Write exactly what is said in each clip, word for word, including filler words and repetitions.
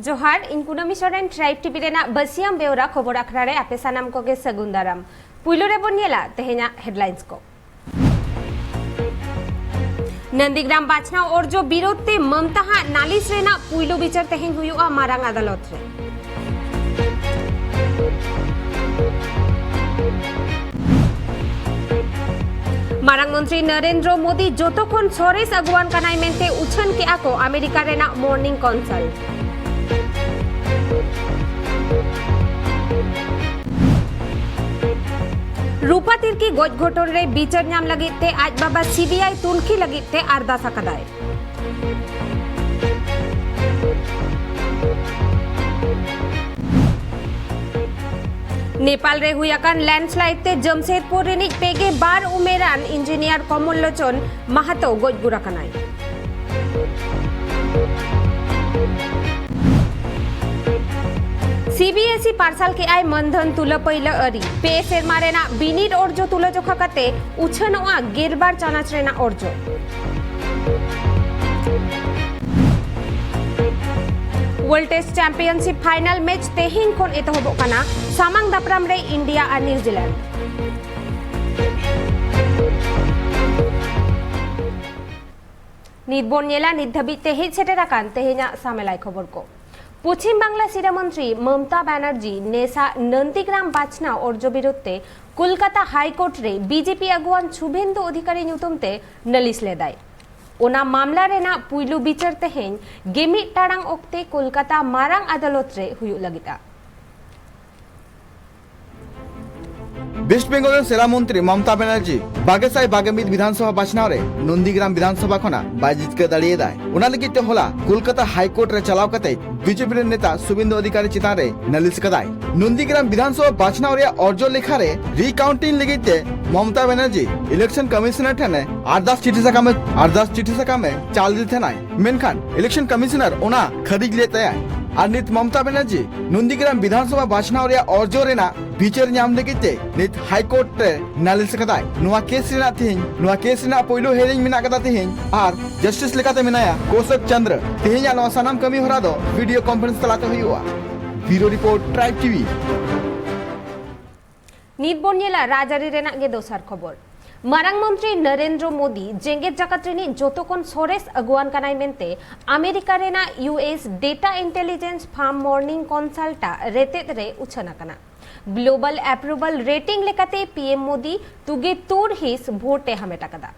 ᱡᱚᱦᱟᱨ, ᱤᱧ ᱠᱩᱱᱟᱹᱢᱤ ᱥᱚᱨᱮᱱ, ᱴᱨᱟᱭᱤᱵᱽ ᱴᱤᱵᱷᱤ ᱨᱮᱱᱟᱜ ᱵᱟᱹᱥᱤᱭᱟᱹᱢ ᱵᱮᱣᱨᱟ ᱠᱷᱚᱵᱚᱨ ᱟᱠᱷᱲᱟ ᱨᱮ ᱟᱯᱮ ᱥᱟᱱᱟᱢ ᱠᱚᱜᱮ ᱥᱟᱹᱜᱩᱱ ᱫᱟᱨᱟᱢ᱾ ᱯᱩᱭᱞᱩ ᱨᱮᱵᱚᱱ ᱧᱮᱞᱟ ᱛᱮᱦᱮᱧᱟᱜ ᱦᱮᱰᱞᱟᱭᱤᱱᱥ ᱠᱚ᱾ ᱱᱚᱱᱫᱤᱜᱨᱟᱢ ᱵᱟᱪᱷᱱᱟᱣ ᱚᱨᱡᱚ ᱵᱤᱨᱳᱫᱷ ᱛᱮ ᱢᱚᱢᱛᱟ ᱦᱟᱜ ᱱᱟᱞᱤᱥ ᱨᱮᱱᱟᱜ ᱯᱩᱭᱞᱩ ᱵᱤᱪᱟᱹᱨ ᱛᱮᱦᱮᱧ ᱦᱩᱭᱩᱜᱼᱟ ᱢᱟᱨᱟᱝ ᱟᱫᱟᱞᱚᱛ ᱨᱮ᱾ ᱢᱟᱨᱟᱝ ᱢᱚᱱᱛᱨᱤ ᱱᱚᱨᱮᱱᱫᱨᱚ ᱢᱳᱫᱤ ᱡᱚᱛᱚ ᱠᱷᱚᱱ ᱥᱚᱨᱮᱥ ᱟᱹᱜᱩᱣᱟᱱ ᱠᱟᱱᱟᱭ ᱢᱮᱱᱛᱮ ᱩᱪᱷᱟᱹᱱ ᱠᱮᱫᱼᱟ ᱠᱚ ᱟᱢᱮᱨᱤᱠᱟ ᱨᱮᱱᱟᱜ ᱢᱚᱨᱱᱤᱝ ᱠᱚᱱᱥᱟᱞᱴ᱾ ᱨᱩᱯᱟ ᱛᱤᱨᱠᱤ ᱜᱚᱡ ᱜᱷᱚᱴᱚᱱ ᱨᱮ ᱵᱤᱪᱟᱹᱨ ᱧᱟᱢ ᱞᱟᱹᱜᱤᱫ ᱛᱮ ᱟᱡ ᱵᱟᱵᱟ ᱥᱤᱵᱤᱟᱭ ᱛᱩᱱᱠᱷᱤ ᱞᱟᱹᱜᱤᱫ ᱛᱮ ᱟᱨᱫᱟᱥ ᱟᱠᱟᱫᱟᱭ᱾ ᱱᱮᱯᱟᱞ ᱨᱮ ᱦᱩᱭ ᱟᱠᱟᱱ ᱞᱮᱱᱰᱥᱞᱟᱭᱤᱰ ᱛᱮ ᱡᱟᱢᱥᱮᱫᱽᱯᱩᱨ ᱨᱤᱱᱤᱡ ᱯᱮᱜᱮ ᱵᱟᱨ ᱩᱢᱮᱨᱟᱱ ᱤᱧᱡᱤᱱᱤᱭᱟᱨ ᱠᱚᱢᱚᱞ ᱞᱳᱪᱚᱱ ᱢᱟᱦᱟᱛᱚ ᱜᱚᱡ ᱜᱩᱨ ᱟᱠᱟᱱᱟᱭ᱾ ᱥᱤ ᱵᱤ ᱮᱥ ᱤ ᱯᱟᱨᱥᱟᱞ ᱠᱮᱫᱼᱟᱭ ᱢᱟᱹᱱᱫᱷᱟᱹᱱ ᱛᱩᱞᱟᱹ ᱯᱟᱹᱭᱞᱟᱹ ᱟᱹᱨᱤ᱾ ᱯᱮ ᱥᱮᱨᱢᱟ ᱨᱮᱱᱟᱜ ᱵᱤᱱᱤᱰ ᱚᱨᱡᱚ ᱛᱩᱞᱟᱹᱡᱚᱠᱷᱟ ᱠᱟᱛᱮ ᱩᱪᱷᱟᱹᱱᱚᱜᱼᱟ ᱜᱮᱞᱵᱟᱨ ᱪᱟᱱᱟᱪ ᱨᱮᱱᱟᱜ ᱚᱨᱡᱚ᱾ World test championship final match ᱛᱮᱦᱮᱧ ᱠᱷᱚᱱ ᱮᱛᱚᱦᱚᱵᱚᱜ ᱠᱟᱱᱟ᱾ ᱥᱟᱢᱟᱝ ᱫᱟᱯᱨᱟᱢ ᱨᱮ ᱤᱱᱰᱤᱭᱟ ᱟᱨ ᱱᱤᱣᱡᱤᱞᱮᱱᱰ᱾ ᱱᱤᱛ ᱵᱚᱱ ᱧᱮᱞᱟ ᱱᱤᱛ ᱫᱷᱟᱹᱵᱤᱡ ᱛᱮ ᱦᱮᱡ ᱥᱮᱴᱮᱨ ᱟᱠᱟᱱ ᱛᱮᱦᱮᱧᱟᱜ ᱥᱟᱢᱮᱞᱟᱭ ᱠᱷᱚᱵᱚᱨ ᱠᱚ᱾ ᱯᱚᱪᱷᱤᱢ ᱵᱟᱝᱞᱟ ᱥᱤᱨᱟᱹ ᱢᱚᱱᱛᱨᱤ ᱢᱚᱢᱛᱟ ᱵᱟᱱᱟᱨᱡᱤ ᱱᱮᱥᱟ ᱱᱚᱱᱫᱤᱜᱨᱟᱢ ᱵᱟᱪᱷᱱᱟᱣ ᱚᱨᱡᱚ ᱵᱤᱨᱩᱫᱷ ᱛᱮ ᱠᱳᱞᱠᱟᱛᱟ ᱦᱟᱭ ᱠᱳᱨᱴ ᱨᱮ ᱵᱤ ᱡᱮ ᱯᱤ ᱟᱹᱜᱩᱣᱟᱱ ᱥᱩᱵᱷᱮᱱᱫᱩ ᱚᱫᱷᱤᱠᱟᱨᱤ ᱧᱩᱛᱩᱢ ᱛᱮ ᱱᱟᱹᱞᱤᱥ ᱞᱮᱫᱟᱭ᱾ ᱚᱱᱟ ᱢᱟᱢᱞᱟ ᱨᱮᱱᱟᱜ ᱯᱩᱭᱞᱩ ᱵᱤᱪᱟᱹᱨ ᱛᱮᱦᱮᱧ ᱜᱮᱢᱤᱫ ᱴᱟᱲᱟᱝ ᱚᱠᱛᱮ ᱠᱳᱞᱠᱟᱛᱟ ᱢᱟᱨᱟᱝ ᱟᱫᱟᱞᱚᱛ ᱨᱮ ᱦᱩᱭᱩᱜ ᱞᱟᱹᱜᱤᱫᱼᱟ᱾ ᱳᱭᱮᱥᱴ ᱵᱮᱝᱜᱚᱞ ᱨᱮᱱ ᱥᱮᱨᱟ ᱢᱚᱱᱛᱨᱤ ᱢᱚᱢᱚᱛᱟ ᱵᱟᱱᱟᱨᱡᱤ ᱵᱟᱜᱮ ᱥᱟᱭ ᱵᱟᱜᱮ ᱢᱤᱫ ᱵᱤᱫᱷᱟᱱᱥᱚᱵᱷᱟ ᱵᱟᱪᱷᱱᱟᱣ ᱨᱮ ᱱᱚᱱᱫᱤᱜᱨᱟᱢ ᱵᱤᱫᱷᱟᱱᱥᱚᱵᱷᱟ ᱠᱷᱚᱱᱟᱜ ᱵᱟᱭ ᱡᱤᱛᱠᱟᱹᱨ ᱫᱟᱲᱮᱭᱟᱫᱟᱭ᱾ ᱚᱱᱟ ᱞᱟᱹᱜᱤᱫ ᱛᱮ ᱦᱚᱞᱟ ᱠᱳᱞᱠᱟᱛᱟ ᱦᱟᱭ ᱠᱳᱨᱴ ᱨᱮ ᱪᱟᱞᱟᱣ ᱠᱟᱛᱮ ᱵᱤᱡᱮᱯᱤ ᱨᱮᱱ ᱱᱮᱛᱟ ᱥᱩᱵᱮᱱᱫᱩ ᱚᱫᱷᱤᱠᱟᱨᱤ ᱪᱮᱛᱟᱱ ᱨᱮ ᱱᱟᱹᱞᱤᱥ ᱠᱟᱫᱟᱭ᱾ ᱱᱚᱱᱫᱤᱜᱨᱟᱢ ᱵᱤᱫᱷᱟᱱᱥᱚᱵᱷᱟ ᱵᱟᱪᱷᱱᱟᱣ ᱨᱮᱭᱟᱜ ᱚᱨᱡᱚ ᱞᱮᱠᱷᱟ ᱨᱮ ᱨᱤᱠᱟᱣᱩᱱᱴᱤᱝ ᱞᱟᱹᱜᱤᱫ ᱛᱮ ᱢᱚᱢᱚᱛᱟ ᱵᱟᱱᱟᱨᱡᱤ ᱤᱞᱮᱠᱥᱚᱱ ᱠᱚᱢᱤᱥᱚᱱᱟᱨ ᱴᱷᱮᱱ ᱮ ᱟᱨᱫᱟᱥ ᱪᱤᱴᱷᱤ ᱥᱟᱠᱟᱢ ᱮ, ᱟᱨᱫᱟᱥ ᱪᱤᱴᱷᱤ ᱥᱟᱠᱟᱢ ᱮ ᱪᱟᱞ ᱞᱮᱫ ᱛᱟᱦᱮᱱᱟᱭ, ᱢᱮᱱᱠᱷᱟᱱ ᱤᱞᱮᱠᱥᱚᱱ ᱠᱚᱢᱤᱥᱚᱱᱟᱨ ᱚᱱᱟ ᱠᱷᱟᱹᱨᱤᱡ ᱞᱮᱫ ᱛᱟᱭᱟᱭ᱾ ᱟᱨ ᱱᱤᱛ ᱢᱚᱢᱚᱛᱟ ᱵᱟᱱᱟᱨᱡᱤ ᱱᱚᱱᱫᱤᱜᱨᱟᱢ ᱵᱤᱫᱷᱟᱱᱥᱚᱵᱷᱟ ᱵᱟᱪᱷᱱᱟᱣ ᱨᱮᱭᱟᱜ ᱚᱨᱡᱚ ᱨᱮᱱᱟᱜ ᱵᱤᱪᱟᱹᱨ ᱧᱟᱢ ᱞᱟᱹᱜᱤᱫ ᱛᱮ ᱱᱤᱛ ᱦᱟᱭ ᱠᱳᱨᱴ ᱨᱮ ᱱᱟᱞᱤᱥ ᱟᱠᱟᱫᱟᱭ᱾ ᱱᱚᱣᱟ ᱠᱮᱥ ᱨᱮᱱᱟᱜ ᱛᱮᱦᱮᱧ, ᱱᱚᱣᱟ ᱠᱮᱥ ᱨᱮᱱᱟᱜ ᱯᱳᱭᱞᱳ ᱦᱤᱭᱟᱨᱤᱝ ᱢᱮᱱᱟᱜ ᱟᱠᱟᱫᱟ ᱛᱮᱦᱮᱧ, ᱟᱨ ᱡᱟᱥᱴᱤᱥ ᱞᱮᱠᱟᱛᱮ ᱢᱮᱱᱟᱭᱟ ᱠᱳᱥᱚᱠ ᱪᱚᱱᱫᱨᱚ᱾ ᱛᱮᱦᱮᱧᱟᱜ ᱱᱚᱣᱟ ᱥᱟᱱᱟᱢ ᱠᱟᱹᱢᱤ ᱦᱚᱨᱟ ᱫᱚ ᱵᱷᱤᱰᱤᱭᱳ ᱠᱚᱱᱯᱷᱟᱨᱮᱱᱥ ᱛᱟᱞᱟᱛᱮ ᱦᱩᱭᱩᱜᱼᱟ᱾ ᱵᱤᱭᱩᱨᱳ ᱨᱤᱯᱳᱨᱴ, ᱴᱨᱟᱭᱤᱵᱽ ᱴᱤᱵᱷᱤ᱾ ᱱᱤᱛ ᱵᱚᱱ ᱧᱮᱞᱟ ᱨᱟᱡᱽᱟᱹᱨᱤ ᱨᱮᱱᱟᱜ ᱜᱮ ᱫᱚᱥᱟᱨ ᱠᱷᱚᱵᱚᱨ᱾ ᱢᱟᱨᱟᱝ ᱢᱚᱱᱛᱨᱤ ᱱᱚᱨᱮᱱᱫᱨᱚ ᱢᱳᱫᱤ ᱡᱮᱜᱮᱛ ᱡᱟᱠᱟᱛ ᱨᱤᱱᱤᱡ ᱡᱚᱛᱚ ᱠᱷᱚᱱ ᱥᱚᱨᱮᱥ ᱟᱹᱜᱩᱣᱟᱱ ᱠᱟᱱᱟᱭ ᱢᱮᱱᱛᱮ ᱟᱢᱮᱨᱤᱠᱟ ᱨᱮᱱᱟᱜ U S data intelligence firm morning consult ᱟᱜ ᱨᱮᱛᱮᱫ ᱨᱮ ᱩᱪᱷᱟᱹᱱ ᱟᱠᱟᱱᱟ᱾ ᱜᱞᱳᱵᱟᱞ ᱮᱯᱨᱩᱵᱷᱟᱞ ᱨᱮᱴᱤᱝ ᱞᱮᱠᱟᱛᱮ ᱯᱤ ᱮᱢ ᱢᱳᱫᱤ ᱛᱩᱜᱮ ᱛᱩᱨ ᱦᱤᱸᱥ ᱵᱷᱳᱴ ᱮ ᱦᱟᱢᱮᱴ ᱟᱠᱟᱫᱟ᱾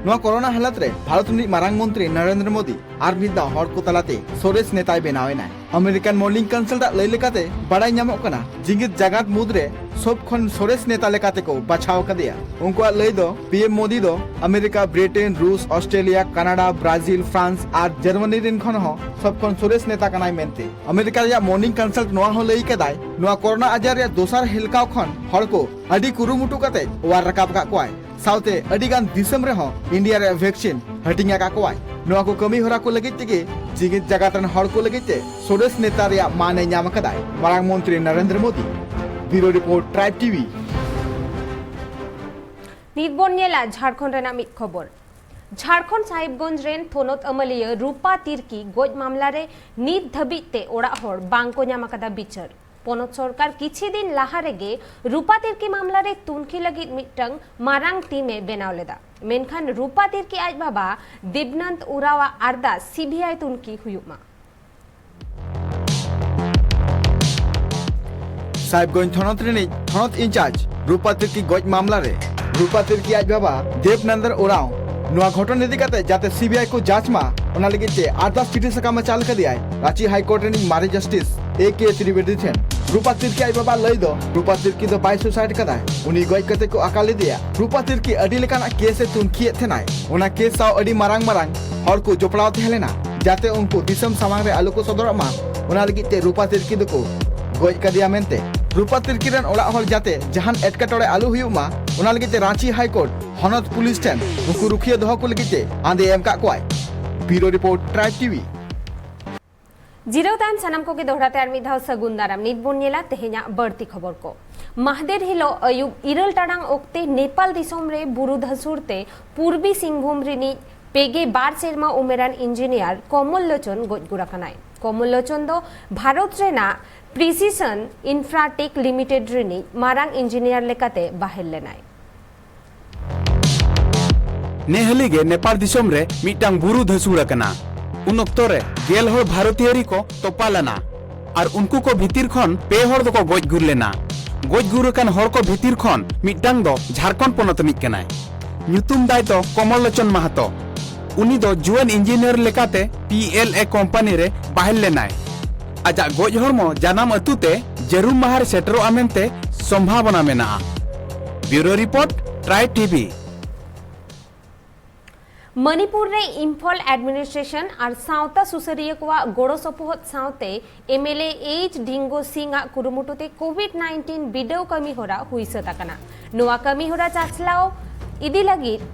ᱱᱚᱣᱟ ᱠᱚᱨᱳᱱᱟ ᱦᱟᱞᱚᱛ ᱨᱮ ᱵᱷᱟᱨᱚᱛ ᱨᱤᱱᱤᱡ ᱢᱟᱨᱟᱝ ᱢᱚᱱᱛᱨᱤ ᱱᱚᱨᱮᱱᱫᱨᱚ ᱢᱳᱫᱤ ᱟᱨ ᱢᱤᱫ ᱫᱷᱟᱣ ᱦᱚᱲ ᱠᱚ ᱛᱟᱞᱟᱛᱮ ᱥᱚᱨᱮᱥ ᱱᱮᱛᱟᱭ ᱵᱮᱱᱟᱣ ᱮᱱᱟᱭ᱾ ᱟᱢᱮᱨᱤᱠᱟᱱ ᱢᱚᱨᱱᱤᱝ ᱠᱚᱱᱥᱟᱞᱴ ᱟᱜ ᱞᱟᱹᱭ ᱞᱮᱠᱟᱛᱮ ᱵᱟᱲᱟᱭ ᱧᱟᱢᱚᱜ ᱠᱟᱱᱟ, ᱡᱮᱜᱮᱛ ᱡᱟᱠᱟᱛ ᱢᱩᱫᱽᱨᱮ ᱥᱚᱵ ᱠᱷᱚᱱ ᱥᱚᱨᱮᱥ ᱱᱮᱛᱟ ᱞᱮᱠᱟᱛᱮ ᱠᱚ ᱵᱟᱪᱷᱟᱣ ᱟᱠᱟᱫᱮᱭᱟ᱾ ᱩᱱᱠᱩᱣᱟᱜ ᱞᱟᱹᱭ ᱫᱚ, ᱯᱤ ᱮᱢ ᱢᱳᱫᱤ ᱫᱚ ᱟᱢᱮᱨᱤᱠᱟ, ᱵᱨᱤᱴᱮᱱ, ᱨᱩᱥ, ᱚᱥᱴᱨᱮᱞᱤᱭᱟ, ᱠᱟᱱᱟᱰᱟ, ᱵᱨᱟᱡᱤᱞ, ᱯᱷᱨᱟᱱᱥ ᱟᱨ ᱡᱟᱨᱢᱟᱱᱤ ᱨᱤᱱ ᱠᱷᱚᱱ ᱦᱚᱸ ᱥᱚᱵ ᱠᱷᱚᱱ ᱥᱚᱨᱮᱥ ᱱᱮᱛᱟ ᱠᱟᱱᱟᱭ ᱢᱮᱱᱛᱮ᱾ ᱟᱢᱮᱨᱤᱠᱟ ᱨᱮᱭᱟᱜ ᱢᱚᱨᱱᱤᱝ ᱠᱚᱱᱥᱟᱞᱴ ᱱᱚᱣᱟ ᱦᱚᱸ ᱞᱟᱹᱭ ᱠᱟᱫᱟᱭ, ᱱᱚᱣᱟ ᱠᱚᱨᱳᱱᱟ ᱟᱡᱟᱨ ᱨᱮᱭᱟᱜ ᱫᱚᱥᱟᱨ ᱦᱮᱞᱠᱟᱣ ᱠᱷᱚᱱ ᱦᱚᱲ ᱠᱚ ᱟᱹᱰᱤ ᱠᱩᱨᱩᱢᱩᱴᱩ ᱠᱟᱛᱮ ᱚᱣᱟᱨ ᱨᱟᱠᱟᱵ ᱟᱠᱟᱫ ᱠᱚᱣᱟᱭ᱾ ᱥᱟᱶᱛᱮ ᱟᱹᱰᱤ ᱜᱟᱱ ᱫᱤᱥᱚᱢ ᱨᱮᱦᱚᱸ ᱤᱱᱰᱤᱭᱟ ᱨᱮᱭᱟᱜ ᱵᱷᱮᱠᱥᱤᱱ ᱦᱟᱹᱴᱤᱧ ᱟᱠᱟᱫ ᱠᱚᱣᱟᱭ᱾ ᱱᱚᱣᱟ ᱠᱚ ᱠᱟᱹᱢᱤ ᱦᱚᱨᱟ ᱠᱚ ᱞᱟᱹᱜᱤᱫ ᱛᱮᱜᱮ ᱡᱮᱜᱮᱛ ᱡᱟᱠᱟᱛ ᱨᱮᱱ ᱦᱚᱲ ᱠᱚ ᱞᱟᱹᱜᱤᱫ ᱛᱮ ᱥᱚᱨᱮᱥ ᱱᱮᱛᱟ ᱨᱮᱭᱟᱜ ᱢᱟᱹᱱ ᱮ ᱧᱟᱢ ᱟᱠᱟᱫᱟᱭ ᱢᱟᱨᱟᱝ ᱢᱚᱱᱛᱨᱤ Narendra Modi. Bureau report, tribe TV. ᱱᱤᱛ ᱵᱚᱱ ᱧᱮᱞᱟ ᱡᱷᱟᱲᱠᱷᱚᱸᱰ ᱨᱮᱱᱟᱜ ᱢᱤᱫ ᱠᱷᱚᱵᱚᱨ᱾ ᱡᱷᱟᱲᱠᱷᱚᱸᱰ ᱥᱟᱦᱤᱵᱽᱜᱚᱸᱡᱽ ᱨᱮᱱ ᱛᱷᱚᱱᱚᱛ ᱟᱹᱢᱟᱹᱞᱤᱭᱟᱹ ᱨᱩᱯᱟ ᱛᱤᱨᱠᱤ ᱜᱚᱡ ᱢᱟᱢᱞᱟ ᱨᱮ ᱱᱤᱛ ᱫᱷᱟᱹᱵᱤᱡ ᱛᱮ ᱚᱲᱟᱜ ᱦᱚᱲ ᱵᱟᱝ ᱠᱚ ᱧᱟᱢ ᱟᱠᱟᱫᱟ ᱵᱤᱪᱟᱹᱨ᱾ ᱯᱚᱱᱚᱛ ᱥᱚᱨᱠᱟᱨ ᱠᱤᱪᱷᱤ ᱫᱤᱱ ᱞᱟᱦᱟ ᱨᱮᱜᱮ ᱨᱩᱯᱟ ᱛᱤᱨᱠᱤ ᱢᱟᱢᱞᱟ ᱨᱮ ᱛᱩᱱᱠᱷᱤ ᱞᱟᱹᱜᱤᱫ ᱢᱤᱫᱴᱟᱝ ᱢᱟᱨᱟᱝ ᱴᱤᱢ ᱮ ᱵᱮᱱᱟᱣ ᱞᱮᱫᱟ, ᱢᱮᱱᱠᱷᱟᱱ ᱨᱩᱯᱟ ᱛᱤᱨᱠᱤ ᱟᱡ ᱵᱟᱵᱟ ᱫᱮᱵᱽᱱᱟᱱᱛ ᱩᱨᱟᱣᱟᱜ ᱟᱨᱫᱟᱥ ᱥᱤ ᱵᱤ ᱟᱭ ᱛᱩᱱᱠᱷᱤ ᱦᱩᱭᱩᱜ ᱢᱟ᱾ ᱥᱟᱦᱤᱵᱽᱜᱚᱸᱡᱽ ᱛᱷᱚᱱᱚᱛ ᱨᱤᱱᱤᱡ ᱛᱷᱚᱱᱚᱛ ᱤᱱᱪᱟᱨᱡᱽ ᱨᱩᱯᱟ ᱛᱤᱨᱠᱤ ᱜᱚᱡ ᱢᱟᱢᱞᱟ ᱨᱮ ᱨᱩᱯᱟ ᱛᱤᱨᱠᱤ ᱟᱡ ᱵᱟᱵᱟ ᱫᱮᱵᱽ ᱱᱟᱱᱫᱚᱱ ᱳᱨᱟᱸᱣ ᱱᱚᱣᱟ ᱜᱷᱚᱴᱚᱱ ᱤᱫᱤ ᱠᱟᱛᱮ ᱡᱟᱛᱮ ᱥᱤ ᱵᱤ ᱟᱭ ᱠᱚ ᱡᱟᱸᱪ ᱢᱟ, ᱚᱱᱟ ᱞᱟᱹᱜᱤᱫ ᱛᱮ ᱟᱨᱫᱟᱥ ᱪᱤᱴᱷᱤ ᱥᱟᱠᱟᱢ ᱮ ᱪᱟᱞ ᱠᱟᱫᱮᱭᱟᱭ ᱨᱟᱸᱪᱤ ᱦᱟᱭ ᱠᱳᱨᱴ ᱨᱤᱱᱤᱡ ᱢᱟᱨᱮ ᱡᱟᱥᱴᱤᱥ ᱮ ᱠᱮ ᱛᱨᱤᱵᱮᱫᱤ ᱴᱷᱮᱱ᱾ ᱨᱩᱯᱟ ᱛᱤᱨᱠᱤ ᱟᱡ ᱵᱟᱵᱟ ᱞᱟᱹᱭ ᱫᱚ, ᱨᱩᱯᱟ ᱛᱤᱨᱠᱤ ᱫᱚ ᱵᱟᱭ ᱥᱩᱥᱟᱭᱤᱰ ᱠᱟᱫᱟᱭ, ᱩᱱᱤ ᱜᱚᱡ ᱠᱟᱛᱮ ᱠᱚ ᱟᱠᱟ ᱞᱮᱫᱮᱭᱟ᱾ ᱨᱩᱯᱟ ᱛᱤᱨᱠᱤ ᱟᱹᱰᱤ ᱞᱮᱠᱟᱱᱟᱜ ᱠᱮᱥ ᱮ ᱛᱩᱱᱠᱷᱤᱭᱮᱫ ᱛᱟᱦᱮᱱᱟᱭ, ᱚᱱᱟ ᱠᱮᱥ ᱥᱟᱶ ᱟᱹᱰᱤ ᱢᱟᱨᱟᱝ ᱢᱟᱨᱟᱝ ᱦᱚᱲ ᱠᱚ ᱡᱚᱯᱲᱟᱣ ᱛᱟᱦᱮᱸ ᱞᱮᱱᱟ, ᱡᱟᱛᱮ ᱩᱱᱠᱩ ᱫᱤᱥᱚᱢ ᱥᱟᱢᱟᱝ ᱨᱮ ᱟᱞᱚ ᱠᱚ ᱥᱚᱫᱚᱨᱚᱜ ᱢᱟ, ᱚᱱᱟ ᱞᱟᱹᱜᱤᱫ ᱛᱮ ᱨᱩᱯᱟ ᱛᱤᱨᱠᱤ ᱫᱚᱠᱚ ᱜᱚᱡ ᱠᱟᱫᱮᱭᱟ ᱢᱮᱱᱛᱮ᱾ ᱨᱩᱯᱟ ᱛᱤᱨᱠᱤ ᱨᱮᱱ ᱚᱲᱟᱜ ᱦᱚᱲ ᱡᱟᱛᱮ ᱡᱟᱦᱟᱱ ᱮᱴᱠᱮᱴᱚᱬᱮ ᱟᱞᱚ ᱦᱩᱭᱩᱜ ᱢᱟ, ᱚᱱᱟ ᱞᱟᱹᱜᱤᱫ ᱛᱮ ᱨᱟᱸᱪᱤ ᱦᱟᱭ ᱠᱳᱨᱴ ᱦᱚᱱᱚᱛ ᱯᱩᱞᱤᱥ ᱴᱷᱮᱱ ᱩᱱᱠᱩ ᱨᱩᱠᱷᱤᱭᱟᱹ ᱫᱚᱦᱚ ᱠᱚ ᱞᱟᱹᱜᱤᱫ ᱛᱮ ᱟᱸᱫᱮ ᱮᱢ ᱠᱟᱜ ᱠᱚᱣᱟᱭ᱾ ᱵᱤᱭᱩᱨᱳ ᱨᱤᱯᱳᱨᱴ, ᱴᱨᱟᱭᱤᱵᱽ ᱴᱤᱵᱷᱤ᱾ ᱡᱤᱨᱟᱹᱣ ᱛᱟᱭᱚᱢ ᱥᱟᱱᱟᱢ ᱠᱚᱜᱮ ᱫᱚᱦᱲᱟ ᱛᱮ ᱟᱨ ᱢᱤᱫ ᱫᱷᱟᱣ ᱥᱟᱹᱜᱩᱱ ᱫᱟᱨᱟᱢ᱾ ᱱᱤᱛ ᱵᱚᱱ ᱧᱮᱞᱟ ᱛᱮᱦᱮᱧᱟᱜ ᱵᱟᱹᱲᱛᱤ ᱠᱷᱚᱵᱚᱨ ᱠᱚ᱾ ᱢᱟᱦᱫᱮᱨ ᱦᱤᱞᱳᱜ ᱟᱹᱭᱩᱵ ᱤᱨᱟᱹᱞ ᱴᱟᱲᱟᱝ ᱚᱠᱛᱮ ᱱᱮᱯᱟᱞ ᱫᱤᱥᱚᱢ ᱨᱮ ᱵᱩᱨᱩ ᱫᱷᱟᱹᱥᱩᱲ ᱛᱮ ᱯᱩᱨᱵᱤ ᱥᱤᱝᱵᱷᱩᱢ ᱨᱤᱱᱤᱡ ᱯᱮᱜᱮ ᱵᱟᱨ ᱥᱮᱨᱢᱟ ᱩᱢᱮᱨᱟᱱ ᱤᱧᱡᱤᱱᱤᱭᱟᱨ ᱠᱚᱢᱚᱞ ᱞᱳᱪᱚᱱ ᱜᱚᱡ ᱜᱩᱨ ᱟᱠᱟᱱᱟᱭ᱾ ᱠᱚᱢᱚᱞ ᱞᱳᱪᱚᱱ ᱫᱚ ᱵᱷᱟᱨᱚᱛ ᱨᱮᱱᱟᱜ ᱯᱨᱤᱥᱤᱥᱚᱱ ᱤᱱᱯᱷᱨᱟᱴᱮᱠ ᱞᱤᱢᱤᱴᱮᱰ ᱨᱤᱱᱤᱡ ᱢᱟᱨᱟᱝ ᱤᱧᱡᱤᱱᱤᱭᱟᱨ ᱞᱮᱠᱟᱛᱮ ᱵᱟᱦᱮᱞ ᱞᱮᱱᱟᱭ᱾ ᱱᱮᱦᱟᱹᱞᱤ ᱜᱮ ᱱᱮᱯᱟᱞ ᱫᱤᱥᱚᱢ ᱨᱮ ᱢᱤᱫᱴᱟᱝ ᱵᱩᱨᱩ ᱫᱷᱟᱹᱥᱩᱲ ᱟᱠᱟᱱᱟ᱾ ᱩᱱ ᱚᱠᱛᱚ ᱨᱮ ᱜᱮᱞ ᱦᱚᱲ ᱵᱷᱟᱨᱚᱛᱤᱭᱟᱹᱨᱤ ᱠᱚ ᱛᱚᱯᱟ ᱞᱮᱱᱟ ᱟᱨ ᱩᱱᱠᱩ ᱠᱚ ᱵᱷᱤᱛᱤᱨ ᱠᱷᱚᱱ ᱯᱮ ᱦᱚᱲ ᱫᱚᱠᱚ ᱜᱚᱡ ᱜᱩᱨ ᱞᱮᱱᱟ᱾ ᱜᱚᱡ ᱜᱩᱨ ᱟᱠᱟᱱ ᱦᱚᱲ ᱠᱚ ᱵᱷᱤᱛᱤᱨ ᱠᱷᱚᱱ ᱢᱤᱫᱴᱟᱝ ᱫᱚ ᱡᱷᱟᱲᱠᱷᱚᱸᱰ ᱯᱚᱱᱚᱛ ᱨᱤᱱᱤᱡ ᱠᱟᱱᱟᱭ᱾ ᱧᱩᱛᱩᱢ ᱛᱟᱭ ᱫᱚ ᱠᱚᱢᱚᱞ ᱞᱳᱪᱚᱱ ᱢᱟᱦᱟᱛᱚ᱾ ᱩᱱᱤ ᱫᱚ ᱡᱩᱣᱟᱹᱱ ᱤᱧᱡᱤᱱᱤᱭᱟᱨ ᱞᱮᱠᱟᱛᱮ ᱯᱤ ᱮᱞ ᱮ ᱠᱳᱢᱯᱟᱱᱤ ᱨᱮ ᱵᱟᱦᱮᱞ ᱞᱮᱱᱟᱭ᱾ ᱟᱡᱟᱜ ᱜᱚᱡ ᱦᱚᱲᱢᱚ ᱡᱟᱱᱟᱢ ᱟᱹᱛᱩ ᱛᱮ ᱡᱟᱹᱨᱩᱢ ᱢᱟᱦᱟ ᱨᱮ ᱥᱮᱴᱮᱨᱚᱜᱼᱟ ᱢᱮᱱᱛᱮ ᱥᱚᱢᱵᱷᱟᱵᱚᱱᱟ ᱢᱮᱱᱟᱜᱼᱟ᱾ ᱵᱤᱭᱩᱨᱳ ᱨᱤᱯᱳᱨᱴ, ᱴᱨᱟᱭᱤᱵᱽ ᱴᱤᱵᱷᱤ᱾ ᱢᱚᱱᱤᱯᱩᱨ ᱨᱮ ᱤᱢᱯᱷᱚᱞ ᱮᱰᱢᱤᱱᱤᱥᱴᱨᱮᱥᱚᱱ ᱟᱨ ᱥᱟᱶᱛᱟ ᱥᱩᱥᱟᱹᱨᱤᱭᱟᱹ ᱠᱚᱣᱟᱜ ᱜᱚᱲᱚ ᱥᱚᱯᱚᱦᱚᱫ ᱥᱟᱶᱛᱮ ᱮᱢ ᱮᱞ ᱮ ᱮᱭᱤᱪ ᱰᱷᱤᱝᱜᱳ ᱥᱤᱝ ᱟᱜ ᱠᱩᱨᱩᱢᱩᱴᱩ ᱛᱮ ᱠᱳᱵᱷᱤᱰ ᱱᱟᱭᱤᱱᱴᱤᱱ ᱵᱤᱰᱟᱹᱣ ᱠᱟᱹᱢᱤ ᱦᱚᱨᱟ ᱦᱩᱭ ᱥᱟᱹᱛ ᱟᱠᱟᱱᱟ᱾ ᱱᱚᱣᱟ ᱠᱟᱹᱢᱤ ᱦᱚᱨᱟ ᱪᱟᱪᱞᱟᱣ ᱤᱫᱤ ᱞᱟᱹᱜᱤᱫ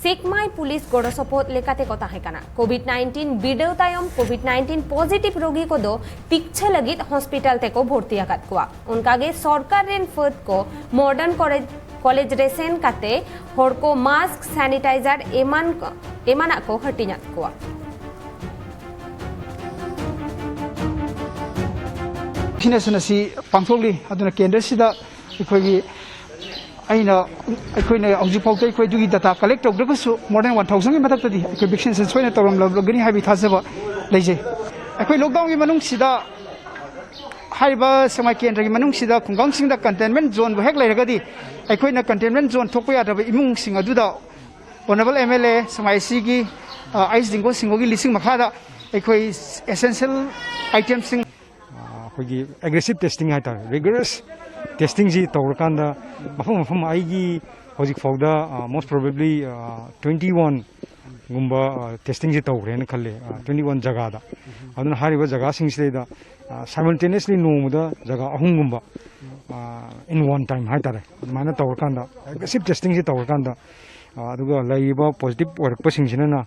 ᱥᱮᱠᱢᱟᱭ ᱯᱩᱞᱤᱥ ᱜᱚᱲᱚ ᱥᱚᱯᱚᱦᱚᱫ ᱞᱮᱠᱟᱛᱮ ᱠᱚ ᱛᱟᱦᱮᱸ ᱠᱟᱱᱟ᱾ ᱠᱳᱵᱷᱤᱰ ᱱᱟᱭᱤᱱᱴᱤᱱ ᱵᱤᱰᱟᱹᱣ ᱛᱟᱭᱚᱢ ᱠᱳᱵᱷᱤᱰ ᱱᱟᱭᱤᱱᱴᱤᱱ ᱯᱚᱡᱤᱴᱤᱵᱷ ᱨᱳᱜᱤ ᱠᱚᱫᱚ ᱛᱤᱠᱪᱷᱟᱹ ᱞᱟᱹᱜᱤᱫ ᱦᱚᱥᱯᱤᱴᱟᱞ ᱛᱮᱠᱚ ᱵᱷᱚᱨᱛᱤ ᱟᱠᱟᱫ ᱠᱚᱣᱟ᱾ ᱚᱱᱠᱟᱜᱮ ᱥᱚᱨᱠᱟᱨ ᱨᱮᱱ ᱯᱷᱟᱹᱫ ᱠᱚ ᱢᱚᱰᱟᱨᱱ ᱠᱚᱞᱮᱡᱽ, ᱠᱚᱞᱮᱡᱽ ᱨᱮ ᱥᱮᱱ ᱠᱟᱛᱮ ᱦᱚᱲ ꯀᱚ ᱢᱟᱥᱠ, ᱥᱮᱱᱤᱴᱟᱭᱡᱟᱨ ᱮᱢᱟᱱ ᱠᱚ, ᱮᱢᱟᱱᱟᱜ ᱠᱚ ᱦᱟᱹᱴᱤᱧ ᱟᱫ ᱠᱚᱣᱟ᱾ ꯐꯤꯠᱱᱮᱥ ꯑꯁꯤ ꯄꯥꯡꯊꯣꯛꯂꯤ꯫ ꯑꯗꯨꯅ ꯀꯦꯟꯗ꯭ꯔꯁꯤꯗ ꯑꯩꯈꯣꯏꯒꯤ, ꯑꯩꯅ, ꯑꯩꯈꯣꯏꯅ ꯍꯧꯖꯤꯛ ꯐꯥꯎꯗ ꯑꯩꯈꯣꯏ ꯑꯗꯨꯒꯤ ꯗꯥꯇꯥ ꯀꯂꯦꯛ ꯇꯧꯗ꯭ꯔꯒꯁꯨ more than one thousand ꯒꯤ ꯃꯊꯛꯇꯗꯤ ꯑꯩꯈꯣꯏ ꯚꯦꯛꯁꯤꯅꯦꯁꯟ ꯁꯣꯏꯅ ꯇꯧꯔꯝꯂꯒꯅꯤ ꯍꯥꯏꯕꯒꯤ ꯊꯥꯖꯕ ꯂꯩꯖꯩ꯫ ꯑꯩꯈꯣꯏ ꯂꯣꯛꯗꯥꯎꯟꯒꯤ ꯃꯅꯨꯡꯁꯤꯗ ꯍꯥꯏꯔꯤꯕ ꯁꯦꯛꯃꯥꯏ ꯀꯦꯟꯗ꯭ꯔꯒꯤ ꯃꯅꯨꯡꯁꯤꯗ ꯈꯨꯡꯒꯪꯁꯤꯡꯗ ꯀꯟꯇꯦꯟꯃꯦꯟ ꯖꯣꯟꯕꯨ ꯍꯦꯛ ꯂꯩꯔꯒꯗꯤ ꯑꯩꯈꯣꯏꯅ ꯀꯟꯇꯦꯟꯃꯦꯟ ꯖꯣꯟ ꯊꯣꯛꯄ ꯌꯥꯗ꯭ꯔꯕ ꯏꯃꯨꯡꯁꯤꯡ ꯑꯗꯨꯗ ꯑꯣꯅꯔꯦꯕꯜ ꯑꯦꯝ ꯑꯦꯜ ꯑꯦ ꯁꯦꯛꯃꯥꯏ ꯁꯤꯒꯤ, ꯑ, ꯑꯩꯆ ꯗꯤꯡꯒꯣ ꯁꯤꯡꯍꯒꯤ ꯂꯤꯁꯤꯡ ꯃꯈꯥꯗ ꯑꯩꯈꯣꯏ ꯑꯦꯁꯦꯟꯁꯤꯌꯦꯜ ꯑꯥꯏꯇꯦꯝꯁꯤꯡ, ꯑ, ꯑꯩꯈꯣꯏꯒꯤ ꯑꯦꯒ꯭ꯔꯦꯁꯤꯞ ꯇꯦꯁꯇꯤꯡ ꯍꯥꯏꯇꯥꯔꯦ, ꯔꯤꯒꯔꯁ ꯇꯦꯁꯇꯤꯡꯁꯤ ꯇꯧꯔꯀꯥꯟꯗ ꯃꯐꯝ ꯃꯐꯝ ꯑꯩꯒꯤ ꯍꯧꯖꯤꯛ ꯐꯥꯎꯗ ꯃꯣꯁ ꯄ꯭ꯔꯣꯕꯦꯕ꯭ꯂꯤ ꯇ꯭ꯋꯦꯟꯇꯤ ꯋꯥꯟꯒꯨꯝꯕ ꯇꯦꯁꯇꯤꯡꯁꯤ ꯇꯧꯈ꯭ꯔꯦꯅ ꯈꯜꯂꯦ, ꯇ꯭ꯋꯦꯟꯇꯤ ꯋꯥꯟ ꯖꯒꯥꯗ꯫ ꯑꯗꯨꯅ ꯍꯥꯏꯔꯤꯕ ꯖꯒꯥꯁꯤꯡꯁꯤꯗꯩꯗ ꯁꯥꯏꯃꯜꯇꯦꯅꯤꯌꯁꯂꯤ ꯅꯣꯡꯃꯗ ꯖꯒꯥ ꯑꯍꯨꯝꯒꯨꯝꯕ ꯏꯟ ꯋꯥꯟ ꯇꯥꯏꯝ ꯍꯥꯏꯇꯥꯔꯦ, ꯑꯗꯨꯃꯥꯏꯅ ꯇꯧꯔꯀꯥꯟꯗ ꯑꯦꯒ꯭ꯔꯦꯁꯤꯞ ꯇꯦꯁꯇꯤꯡꯁꯤ ꯇꯧꯔꯀꯥꯟꯗ ꯑꯗꯨꯒ ꯂꯩꯔꯤꯕ ꯄꯣꯖꯤꯇꯤꯚ ꯑꯣꯏꯔꯛꯄꯁꯤꯡꯁꯤꯅ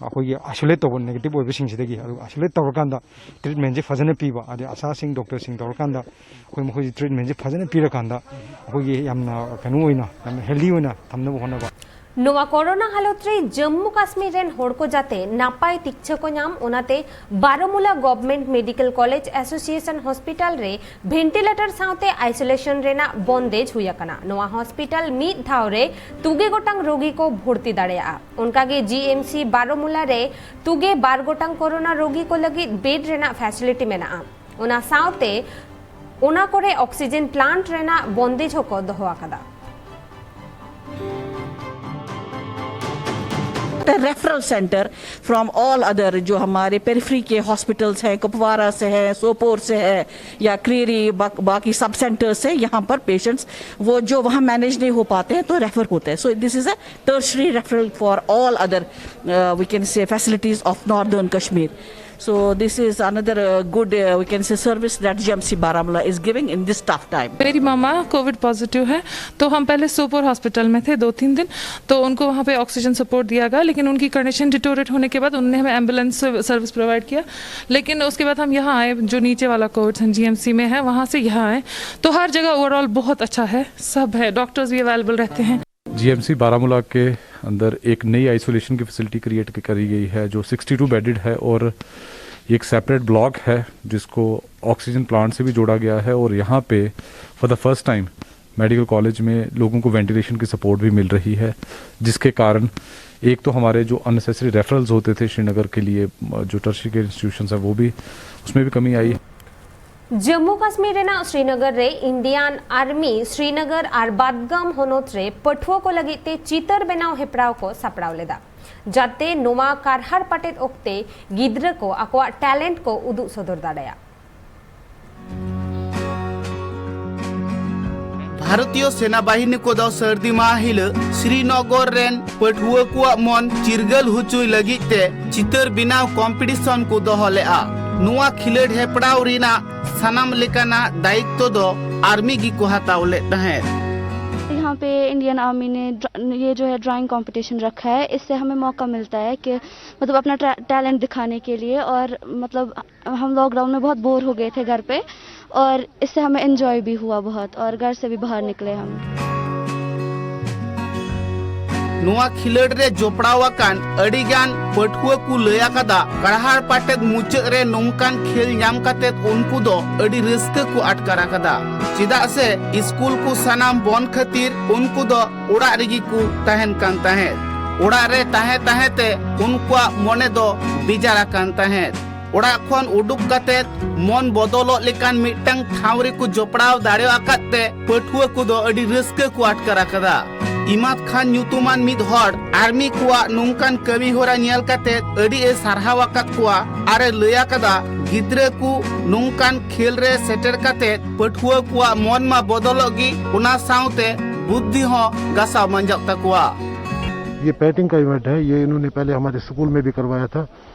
ꯑꯩꯈꯣꯏꯒꯤ ꯑꯥꯏꯁꯣꯂꯦꯠ ꯇꯧꯕ, ꯅꯦꯒꯦꯇꯤꯚ ꯑꯣꯏꯕꯁꯤꯡꯁꯤꯗꯒꯤ ꯑꯗꯨꯒ ꯑꯥꯏꯁꯣꯂꯦꯠ ꯇꯧꯔꯀꯥꯟꯗ ꯇ꯭ꯔꯤꯠꯃꯦꯟꯁꯦ ꯐꯖꯅ ꯄꯤꯕ, ꯑꯗꯩ ꯑꯁꯥꯁꯤꯡ, ꯗꯣꯛꯇꯔꯁꯤꯡ ꯇꯧꯔꯀꯥꯟꯗ ꯑꯩꯈꯣꯏ ꯃꯈꯣꯏꯁꯤ ꯇ꯭ꯔꯤꯠꯃꯦꯟꯁꯦ ꯐꯖꯅ ꯄꯤꯔꯀꯥꯟꯗ ꯑꯩꯈꯣꯏꯒꯤ ꯌꯥꯝꯅ ꯀꯩꯅꯣ ꯑꯣꯏꯅ, ꯌꯥꯝꯅ ꯍꯦꯜꯗꯤ ꯑꯣꯏꯅ ꯊꯝꯅꯕ ꯍꯣꯠꯅꯕ꯫ ᱱᱚᱣᱟ ꯀᱚᱨᱳᱱᱟ ᱦᱟᱞᱚᱛ ᱨᱮ ᱡᱟᱹᱢᱢᱩ ᱠᱟᱥᱢᱤᱨ ᱨᱮᱱ ᱦᱚᱲ ᱠᱚ ᱡᱟᱛᱮ ᱱᱟᱯᱟᱭ ᱛᱤᱠᱪᱷᱟᱹ ᱠᱚ ᱧᱟᱢ, ᱚᱱᱟᱛᱮ Baramulla government medical college association hospital ᱨᱮ ᱵᱷᱮᱱᱴᱤᱞᱮᱴᱚᱨ ᱥᱟᱶᱛᱮ ᱟᱭᱥᱳᱞᱮᱥᱚᱱ ᱨᱮᱱᱟᱜ ᱵᱚᱱᱫᱮᱡᱽ ᱦᱩᱭ ᱟᱠᱟᱱᱟ᱾ ᱱᱚᱣᱟ ᱦᱚᱥᱯᱤᱴᱟᱞ ᱢᱤᱫ ᱫᱷᱟᱣ ᱨᱮ ᱛᱩᱜᱮ ᱜᱚᱴᱟᱝ ᱨᱳᱜᱤ ᱠᱚ ᱵᱷᱚᱨᱛᱤ ᱫᱟᱲᱮᱭᱟᱜᱼᱟ᱾ ᱚᱱᱠᱟᱜᱮ ᱡᱤ ᱮᱢ ᱥᱤ ᱵᱟᱨᱚᱢᱩᱞᱟ ᱨᱮ ᱛᱩᱜᱮ ᱵᱟᱨ ᱜᱚᱴᱟᱝ ᱠᱚᱨᱳᱱᱟ ᱨᱳᱜᱤ ᱠᱚ ᱞᱟᱹᱜᱤᱫ ᱵᱮᱰ ᱨᱮᱱᱟᱜ ᱯᱷᱮᱥᱤᱞᱤᱴᱤ ᱢᱮᱱᱟᱜᱼᱟ᱾ ᱚᱱᱟ ᱥᱟᱶᱛᱮ ᱚᱱᱟ ᱠᱚᱨᱮ ᱚᱠᱥᱤᱡᱮᱱ ᱯᱞᱟᱱᱴ ᱨᱮᱱᱟᱜ ᱵᱚᱱᱫᱮᱡᱽ ᱦᱚᱸᱠᱚ ᱫᱚᱦᱚ ᱟᱠᱟᱫᱟ᱾ Referral centre from all other, जो हमारे पेरिफेरी के हॉस्पिटल्स हैं, कुपवारा से हैं, सोपोर से हैं, या क्रीरी, बा, बाकी सब सेंटर्स से यहाँ पर पेशेंट्स वो जो वहाँ मैनेज नहीं हो पाते हैं तो रेफर होते हैं. So this is a tertiary referral for all other, uh, we can say, facilities of Northern Kashmir. So this is another, uh, good, uh, we can say, service that G M C Baramulla is giving in this tough time. मेरी मामा Covid positive है, तो हम पहले Sopore hospital में थे दो तीन दिन, तो उनको वहाँ पे ऑक्सीजन सपोर्ट दिया गया, लेकिन उनकी कंडीशन डिटोरेट होने के बाद उन्होंने हमें एम्बुलेंस सर्विस प्रोवाइड किया। लेकिन उसके बाद हम यहाँ आए, जो नीचे वाला कोविड सेंटर जीएमसी में है, वहाँ से यहाँ आए, तो हर जगह ओवरऑल बहुत अच्छा है, सब है, डॉक्टर्स भी अवेलेबल रहते हैं। जीएमसी बारामूला के अंदर एक नई आइसोलेशन की फैसिलिटी क्रिएट करी गई है, जो सिक्सटी टू बेडेड है और ये एक सेपरेट ब्लॉक है, जिसको ऑक्सीजन प्लांट से भी जोड़ा गया है और यहाँ पे for the first time medical college में लोगों को वेंटिलेशन की सपोर्ट भी मिल रही है, जिसके कारण एक तो हमारे जो अननेसेसरी रेफरल्स होते थे श्रीनगर के लिए, जो टर्शरी के इंस्टीट्यूशन है, वो भी, उसमें भी कमी आई है। ᱡᱟᱹᱢᱢᱩ ᱠᱟᱥᱢᱤᱨ ᱨᱮᱱᱟᱜ ᱥᱨᱤᱱᱚᱜᱚᱨ ᱨᱮ ᱤᱱᱰᱤᱭᱟᱱ ᱟᱨᱢᱤ ᱥᱨᱤᱱᱚᱜᱚᱨ ᱟᱨ ᱵᱟᱫᱜᱟᱢ ᱦᱚᱱᱚᱛ ᱨᱮ ᱯᱟᱹᱴᱷᱩᱣᱟᱹ ᱠᱚ ᱞᱟᱹᱜᱤᱫ ᱛᱮ ᱪᱤᱛᱟᱹᱨ ᱵᱮᱱᱟᱣ ᱦᱮᱯᱨᱟᱣ ᱠᱚ ᱥᱟᱯᱲᱟᱣ ᱞᱮᱫᱟ, ᱡᱟᱛᱮ ᱱᱚᱣᱟ ᱠᱟᱨᱦᱟᱲ ᱯᱟᱴᱮᱫ ᱚᱠᱛᱮ ᱜᱤᱫᱽᱨᱟᱹ ᱠᱚ ᱟᱠᱚᱣᱟᱜ ᱴᱮᱞᱮᱱᱴ ᱠᱚ ᱩᱫᱩᱜ ᱥᱚᱫᱚᱨ ᱫᱟᱲᱮᱭᱟᱜ᱾ ᱵᱷᱟᱨᱚᱛᱤᱭᱚ ᱥᱮᱱᱟ ᱵᱟᱦᱤᱱᱤ ᱠᱚᱫᱚ ᱥᱟᱹᱨᱫᱤ ᱢᱟᱦᱟ ᱦᱤᱞᱚᱜ ᱥᱨᱤᱱᱚᱜᱚᱨ ᱨᱮᱱ ᱯᱟᱹᱴᱷᱩᱣᱟᱹ ᱠᱚᱣᱟᱜ ᱢᱚᱱ ᱪᱤᱨᱜᱟᱹᱞ ᱦᱚᱪᱚᱭ ᱞᱟᱹᱜᱤᱫ ᱛᱮ ᱪᱤᱛᱟᱹᱨ ᱵᱮᱱᱟᱣ ᱠᱚᱢᱯᱤᱴᱤᱥᱚᱱ ᱠᱚ ᱫᱚᱦᱚ ᱞᱮᱫᱼᱟ᱾ ᱱᱚᱣᱟ ᱠᱷᱮᱞᱳᱰ ᱦᱮᱯᱨᱟᱣ ᱨᱮᱱᱟᱜ ᱥᱟᱱᱟᱢ ᱞᱮᱠᱟᱱᱟᱜ ᱫᱟᱭᱤᱛᱛᱚ ᱫᱚ ᱟᱨᱢᱤ ᱜᱮᱠᱚ ᱦᱟᱛᱟᱣ ᱞᱮᱫ ᱛᱟᱦᱮᱸᱫ᱾ यहाँ पे इंडियन आर्मी ने ड्रा-, ये जो है ड्राइंग कंपटीशन रखा है, इससे हमें मौका मिलता है कि मतलब अपना टा-, टैलेंट दिखाने के लिए। और मतलब हम लॉकडाउन में बहुत बोर हो गए थे घर पे, और इससे हमें एंजॉय भी हुआ बहुत, और घर से भी बाहर निकले हम। ᱱᱚᱣᱟ ᱠᱷᱮᱞᱳᱰ ᱨᱮ ᱡᱚᱯᱲᱟᱣ ᱟᱠᱟᱱ ᱟᱹᱰᱤ ᱜᱟᱱ ᱯᱟᱹᱴᱷᱩᱣᱟᱹ ᱠᱚ ᱞᱟᱹᱭ ᱟᱠᱟᱫᱟ, ᱠᱟᱲᱦᱟᱲ ᱯᱟᱴᱮᱫ ᱢᱩᱪᱟᱹᱫ ᱨᱮ ᱱᱚᱝᱠᱟᱱ ᱠᱷᱮᱞ ᱧᱟᱢ ᱠᱟᱛᱮᱫ ᱩᱱᱠᱩ ᱫᱚ ᱟᱹᱰᱤ ᱨᱟᱹᱥᱠᱟᱹ ᱠᱚ ᱟᱴᱠᱟᱨ ᱟᱠᱟᱫᱟ᱾ ᱪᱮᱫᱟᱜ ᱥᱮ ᱥᱠᱩᱞ ᱠᱚ ᱥᱟᱱᱟᱢ ᱵᱚᱱᱫ ᱠᱷᱟᱹᱛᱤᱨ ᱩᱱᱠᱩ ᱫᱚ ᱚᱲᱟᱜ ᱨᱮᱜᱮ ᱠᱚ ᱛᱟᱦᱮᱱ ᱠᱟᱱ ᱛᱟᱦᱮᱸᱫ᱾ ᱚᱲᱟᱜ ᱨᱮ ᱛᱟᱦᱮᱸ ᱛᱟᱦᱮᱸ ᱛᱮ ᱩᱱᱠᱩᱣᱟᱜ ᱢᱚᱱᱮ ᱫᱚ ᱵᱮᱡᱟᱨ ᱟᱠᱟᱱ ᱛᱟᱦᱮᱸᱫ᱾ ᱚᱲᱟᱜ ᱠᱷᱚᱱ ᱩᱰᱩᱠ ᱠᱟᱛᱮ ᱢᱚᱱ ᱵᱚᱫᱚᱞᱚᱜ ᱞᱮᱠᱟᱱ ᱢᱤᱫᱴᱟᱝ ᱴᱷᱟᱶ ᱨᱮᱠᱚ ᱡᱚᱯᱲᱟᱣ ᱫᱟᱲᱮ ᱟᱠᱟᱫ ᱛᱮ ᱯᱟᱹᱴᱷᱩᱣᱟᱹ ᱠᱚᱫᱚ ᱟᱹᱰᱤ ᱨᱟᱹᱥᱠᱟᱹ ᱠᱚ ᱟᱴᱠᱟᱨ ᱟᱠᱟᱫᱟ᱾ ᱤᱢᱟᱫ ᱠᱷᱟᱱ ᱧᱩᱛᱩᱢᱟᱱ ᱢᱤᱫ ᱦᱚᱲ ᱟᱨᱢᱤ ᱠᱚᱣᱟᱜ ᱱᱚᱝᱠᱟᱱ ᱠᱟᱹᱢᱤ ᱦᱚᱨᱟ ᱧᱮᱞ ᱠᱟᱛᱮ ᱟᱹᱰᱤ ᱮ ᱥᱟᱨᱦᱟᱣ ᱟᱠᱟᱫ ᱠᱚᱣᱟ ᱟᱨ ᱮ ᱞᱟᱹᱭ ᱟᱠᱟᱫᱟ, ᱜᱤᱫᱽᱨᱟᱹ ᱠᱚ ᱱᱚᱝᱠᱟᱱ ᱠᱷᱮᱞ ᱨᱮ ᱥᱮᱴᱮᱨ ᱠᱟᱛᱮ ᱯᱟᱹᱴᱷᱩᱣᱟᱹ ᱠᱚᱣᱟᱜ ᱢᱚᱱ ᱢᱟ ᱵᱚᱫᱚᱞᱚᱜ ᱜᱮ, ᱚᱱᱟ ᱥᱟᱶᱛᱮ ᱵᱩᱫᱽᱫᱷᱤ ᱦᱚᱸ ᱜᱟᱥᱟᱣ ᱢᱟᱸᱡᱟᱜ ᱛᱟᱠᱚᱣᱟ᱾ ये पेंटिंग का इवेंट है, ये इन्होंने पहले हमारे स्कूल में भी करवाया था।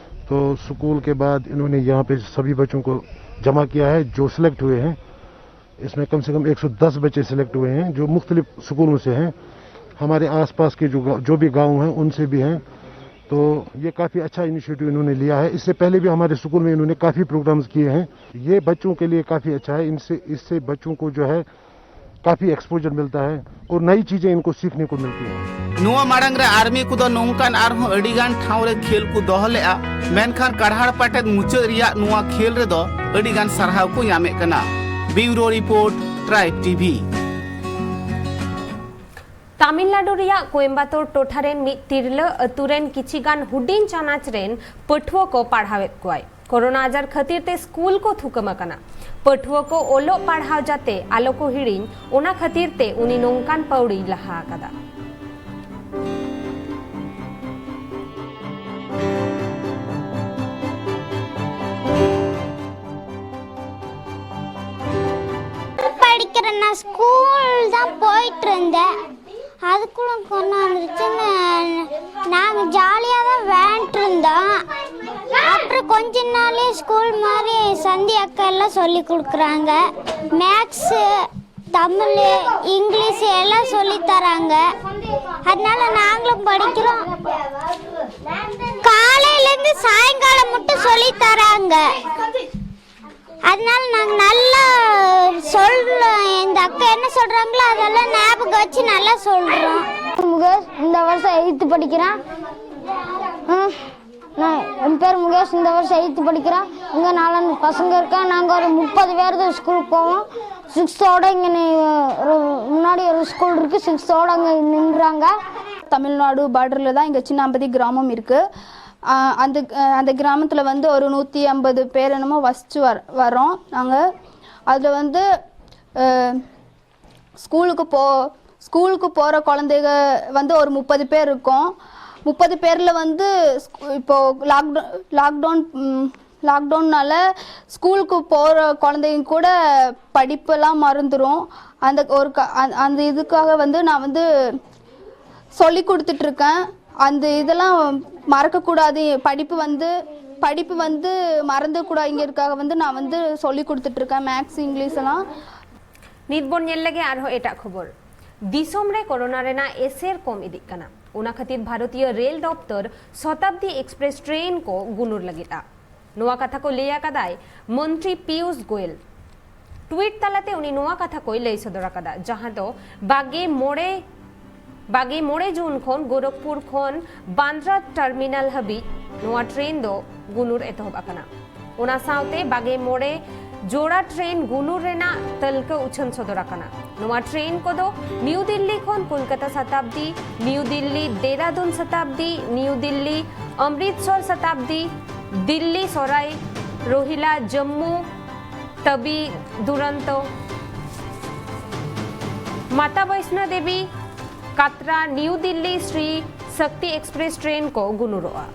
तो स्कूल के बाद इन्होंने यहाँ पे सभी बच्चों को जमा किया है जो सिलेक्ट हुए हैं। इसमें कम से कम एक सौ दस बच्चे सिलेक्ट हुए हैं जो मुख्तलिफ स्कूलों से हैं, हमारे आसपास के जो गाँव, जो भी गाँव हैं उनसे भी हैं। तो ये काफ़ी अच्छा इनिशिएटिव इन्होंने लिया है। इससे पहले भी हमारे स्कूल में इन्होंने काफ़ी प्रोग्राम्स किए हैं। ये बच्चों के लिए काफ़ी अच्छा है। इनसे, इससे बच्चों को जो है काफ़ी एक्सपोजर मिलता है और नई चीज़ें इनको सीखने को मिलती हैं। ᱱᱚᱣᱟ ᱢᱟᱲᱟᱝ ᱨᱮ ᱟᱨᱢᱤ ᱠᱚᱫᱚ ᱱᱚᱝᱠᱟᱱ ᱟᱨᱦᱚᱸ ᱟᱹᱰᱤ ᱜᱟᱱ ᱴᱷᱟᱶ ᱨᱮ ᱠᱷᱮᱞ ᱠᱚ ᱫᱚᱦᱚ ᱞᱮᱫᱼᱟ, ᱢᱮᱱᱠᱷᱟᱱ ᱠᱟᱲᱦᱟᱲ ᱯᱟᱴᱮᱫ ᱢᱩᱪᱟᱹᱫ ᱨᱮᱭᱟᱜ ᱱᱚᱣᱟ ᱠᱷᱮᱞ ᱨᱮᱫᱚ ᱟᱹᱰᱤ ᱜᱟᱱ ᱥᱟᱨᱦᱟᱣ ᱠᱚ ᱧᱟᱢᱮᱫ ᱠᱟᱱᱟ᱾ ᱵᱤᱣᱨᱳ ᱨᱤᱯᱳᱨᱴ, ᱴᱨᱟᱭᱤᱵᱽ ᱴᱤᱵᱷᱤ᱾ ᱛᱟᱢᱤᱞᱱᱟᱰᱩ ᱨᱮᱭᱟᱜ ᱠᱳᱭᱮᱢᱵᱟᱛᱳᱨ ᱴᱚᱴᱷᱟ ᱨᱮᱱ ᱢᱤᱫ ᱛᱤᱨᱞᱟᱹ ᱟᱹᱛᱩ ᱨᱮᱱ ᱠᱤᱪᱷᱤ ᱜᱟᱱ ᱦᱩᱰᱤᱧ ᱪᱟᱱᱟᱪ ᱨᱮᱱ ᱯᱟᱹᱴᱷᱩᱣᱟᱹ ᱠᱚ ᱯᱟᱲᱦᱟᱣᱮᱫ ᱠᱚᱣᱟᱭ᱾ ᱠᱳᱨᱳᱱᱟ ᱟᱡᱟᱨ ᱠᱷᱟᱹᱛᱤᱨ ᱛᱮ ᱥᱠᱩᱞ ᱠᱚ ᱛᱷᱩᱠᱟᱹᱢ ᱟᱠᱟᱱᱟ᱾ ᱯᱟᱹᱴᱷᱩᱣᱟᱹ ᱠᱚ ᱚᱞᱚᱜ ᱯᱟᱲᱦᱟᱣ ᱡᱟᱛᱮ ᱟᱞᱚ ᱠᱚ ᱦᱤᱲᱤᱧ, ᱚᱱᱟ ᱠᱷᱟᱹᱛᱤᱨ ᱛᱮ ᱩᱱᱤ ᱱᱚᱝᱠᱟᱱ ᱯᱟᱹᱣᱲᱤᱭ ᱞᱟᱦᱟ ᱟᱠᱟᱫᱟ᱾ ᱯᱟᱲᱤ ᱠᱚᱨᱮᱱᱟᱜ ᱥᱠᱩᱞ அதுக்குள்ள கொண்டு வந்துருச்சு. நாங்கள் ஜாலியாக தான் விளையாண்டுட்டு இருந்தோம். அப்புறம் கொஞ்ச நாளே ஸ்கூல் மாதிரி சந்தி அக்கா எல்லாம் சொல்லி கொடுக்குறாங்க. மேக்ஸு, தமிழ், இங்கிலீஷ் எல்லாம் சொல்லி தராங்க. அதனால நாங்களும் படிக்கிறோம். காலையிலேருந்து சாயங்காலம் மட்டும் சொல்லி தராங்க. அதனால நாங்கள் நல்லா சொல்கிறோம். இந்த அக்கா என்ன சொல்கிறாங்களோ அதெல்லாம் ஞாபகம் வச்சு நல்லா சொல்கிறோம். முகேஷ், இந்த வருஷம் எயித்து படிக்கிறேன். ம், நான் என் பேர் முகேஷ். இந்த வருஷம் எயித்து படிக்கிறேன். இங்கே நாலஞ்சு பசங்க இருக்கேன். நாங்கள் ஒரு முப்பது பேர் தான் ஸ்கூலுக்கு போவோம். சிக்ஸ்த்தோட இங்கே ஒரு முன்னாடி ஒரு ஸ்கூல் இருக்குது. சிக்ஸ்த்தோட அங்கே நின்றாங்க. தமிழ்நாடு பார்டரில் தான் எங்கள் சின்னாம்பதி கிராமம் இருக்குது. அந்த அந்த கிராமத்தில் வந்து ஒரு நூற்றி ஐம்பது பேர் என்னமோ வசித்து வர வரோம் நாங்கள். அதில் வந்து ஸ்கூலுக்கு போ ஸ்கூலுக்கு போகிற குழந்தைங்க வந்து ஒரு முப்பது பேர் இருக்கும். முப்பது பேரில் வந்து இப்போது லாக்டவுன் லாக்டவுன் லாக்டவுன்னால் ஸ்கூலுக்கு போகிற குழந்தைங்க கூட படிப்பெல்லாம் மறந்துடும். அந்த ஒரு க அந்த இதுக்காக வந்து நான் வந்து சொல்லி கொடுத்துட்ருக்கேன். அந்த இதெல்லாம் மறக்கக்கூடாது. படிப்பு வந்து படிப்பு வந்து மறந்துடக்கூடாதுங்கிறதுக்காக வந்து நான் வந்து சொல்லி கொடுத்துட்ருக்கேன், மேக்ஸ், இங்கிலீஷ் எல்லாம். ᱱᱤᱛ ᱵᱚᱱ ᱧᱮᱞ ᱞᱮᱜᱮ ᱟᱨᱦᱚᱸ ᱮᱴᱟᱜ ᱠᱷᱚᱵᱚᱨ᱾ ᱫᱤᱥᱚᱢ ᱨᱮ ᱠᱳᱨᱳᱱᱟ ᱨᱮᱱᱟᱜ ᱮᱥᱮᱨ ᱠᱚᱢ ᱤᱫᱤᱜ ᱠᱟᱱᱟ᱾ ᱚᱱᱟ ᱠᱷᱟᱹᱛᱤᱨ ᱵᱷᱟᱨᱚᱛᱤᱭᱚ ᱨᱮᱞ ᱫᱚᱯᱛᱚᱨ ᱥᱚᱛᱟᱵᱫᱤ ᱮᱠᱥᱯᱨᱮᱥ ᱴᱨᱮᱱ ᱠᱚ ᱜᱩᱱᱩᱨ ᱞᱟᱹᱜᱤᱫᱼᱟ᱾ ᱱᱚᱣᱟ ᱠᱟᱛᱷᱟ ᱠᱚ ᱞᱟᱹᱭ ᱟᱠᱟᱫᱟᱭ ᱢᱚᱱᱛᱨᱤ ᱯᱤᱭᱩᱥ ᱜᱳᱭᱮᱞ᱾ ᱴᱩᱭᱤᱴ ᱛᱟᱞᱟᱛᱮ ᱩᱱᱤ ᱱᱚᱣᱟ ᱠᱟᱛᱷᱟ ᱠᱚᱭ ᱞᱟᱹᱭ ᱥᱚᱫᱚᱨ ᱟᱠᱟᱫᱟ, ᱡᱟᱦᱟᱸ ᱫᱚ ᱵᱟᱜᱮ ᱢᱚᱬᱮ ᱵᱟᱜᱮ ᱢᱚᱬᱮ ᱡᱩᱱ ᱠᱷᱚᱱ ᱜᱳᱨᱚᱠᱷᱯᱩᱨ ᱠᱷᱚᱱ ᱵᱟᱱᱫᱨᱟ ᱴᱟᱨᱢᱤᱱᱟᱞ ᱦᱟᱹᱵᱤᱡ ᱱᱚᱣᱟ ᱴᱨᱮᱱ ᱫᱚ ᱜᱩᱱᱩᱨ ᱮᱛᱚᱦᱚᱵ ᱟᱠᱟᱱᱟ᱾ ᱚᱱᱟ ᱥᱟᱶᱛᱮ ᱵᱟᱜᱮ ᱢᱚᱬᱮ ᱡᱚᱲᱟ ᱴᱨᱮᱱ ᱜᱩᱱᱩᱨ ᱨᱮᱱᱟᱜ ᱛᱟᱹᱞᱠᱟᱹ ᱩᱪᱷᱟᱹᱱ ᱥᱚᱫᱚᱨ ᱟᱠᱟᱱᱟ᱾ ᱱᱚᱣᱟ ᱴᱨᱮᱱ ᱠᱚᱫᱚ ᱱᱤᱭᱩ ᱫᱤᱞᱞᱤ ᱠᱷᱚᱱ ᱠᱳᱞᱠᱟᱛᱟ ᱥᱟᱛᱟᱵᱫᱤ, ᱱᱤᱭᱩ ᱫᱤᱞᱞᱤ ᱫᱮᱨᱟᱫᱩᱱ ᱥᱟᱛᱟᱵᱫᱤ, ᱱᱤᱭᱩ ᱫᱤᱞᱞᱤ ᱚᱢᱨᱤᱛᱥᱚᱨ ᱥᱟᱛᱟᱵᱫᱤ, ᱫᱤᱞᱞᱤ ᱥᱚᱨᱟᱭ ᱨᱳᱦᱤᱞᱟ ᱡᱚᱢᱢᱩ ᱛᱟᱵᱤ ᱫᱩᱨᱟᱱᱛᱚ, ᱢᱟᱛᱟ ᱵᱚᱭᱥᱱᱚ ᱫᱮᱵᱤ ᱠᱟᱛᱨᱟ ᱱᱤᱭᱩ ᱫᱤᱞᱞᱤ ᱥᱨᱤ ᱥᱚᱠᱛᱤ ᱮᱠᱥᱯᱨᱮᱥ ᱴᱨᱮᱱ ᱠᱚ ᱜᱩᱱᱩᱨᱚᱜᱼᱟ᱾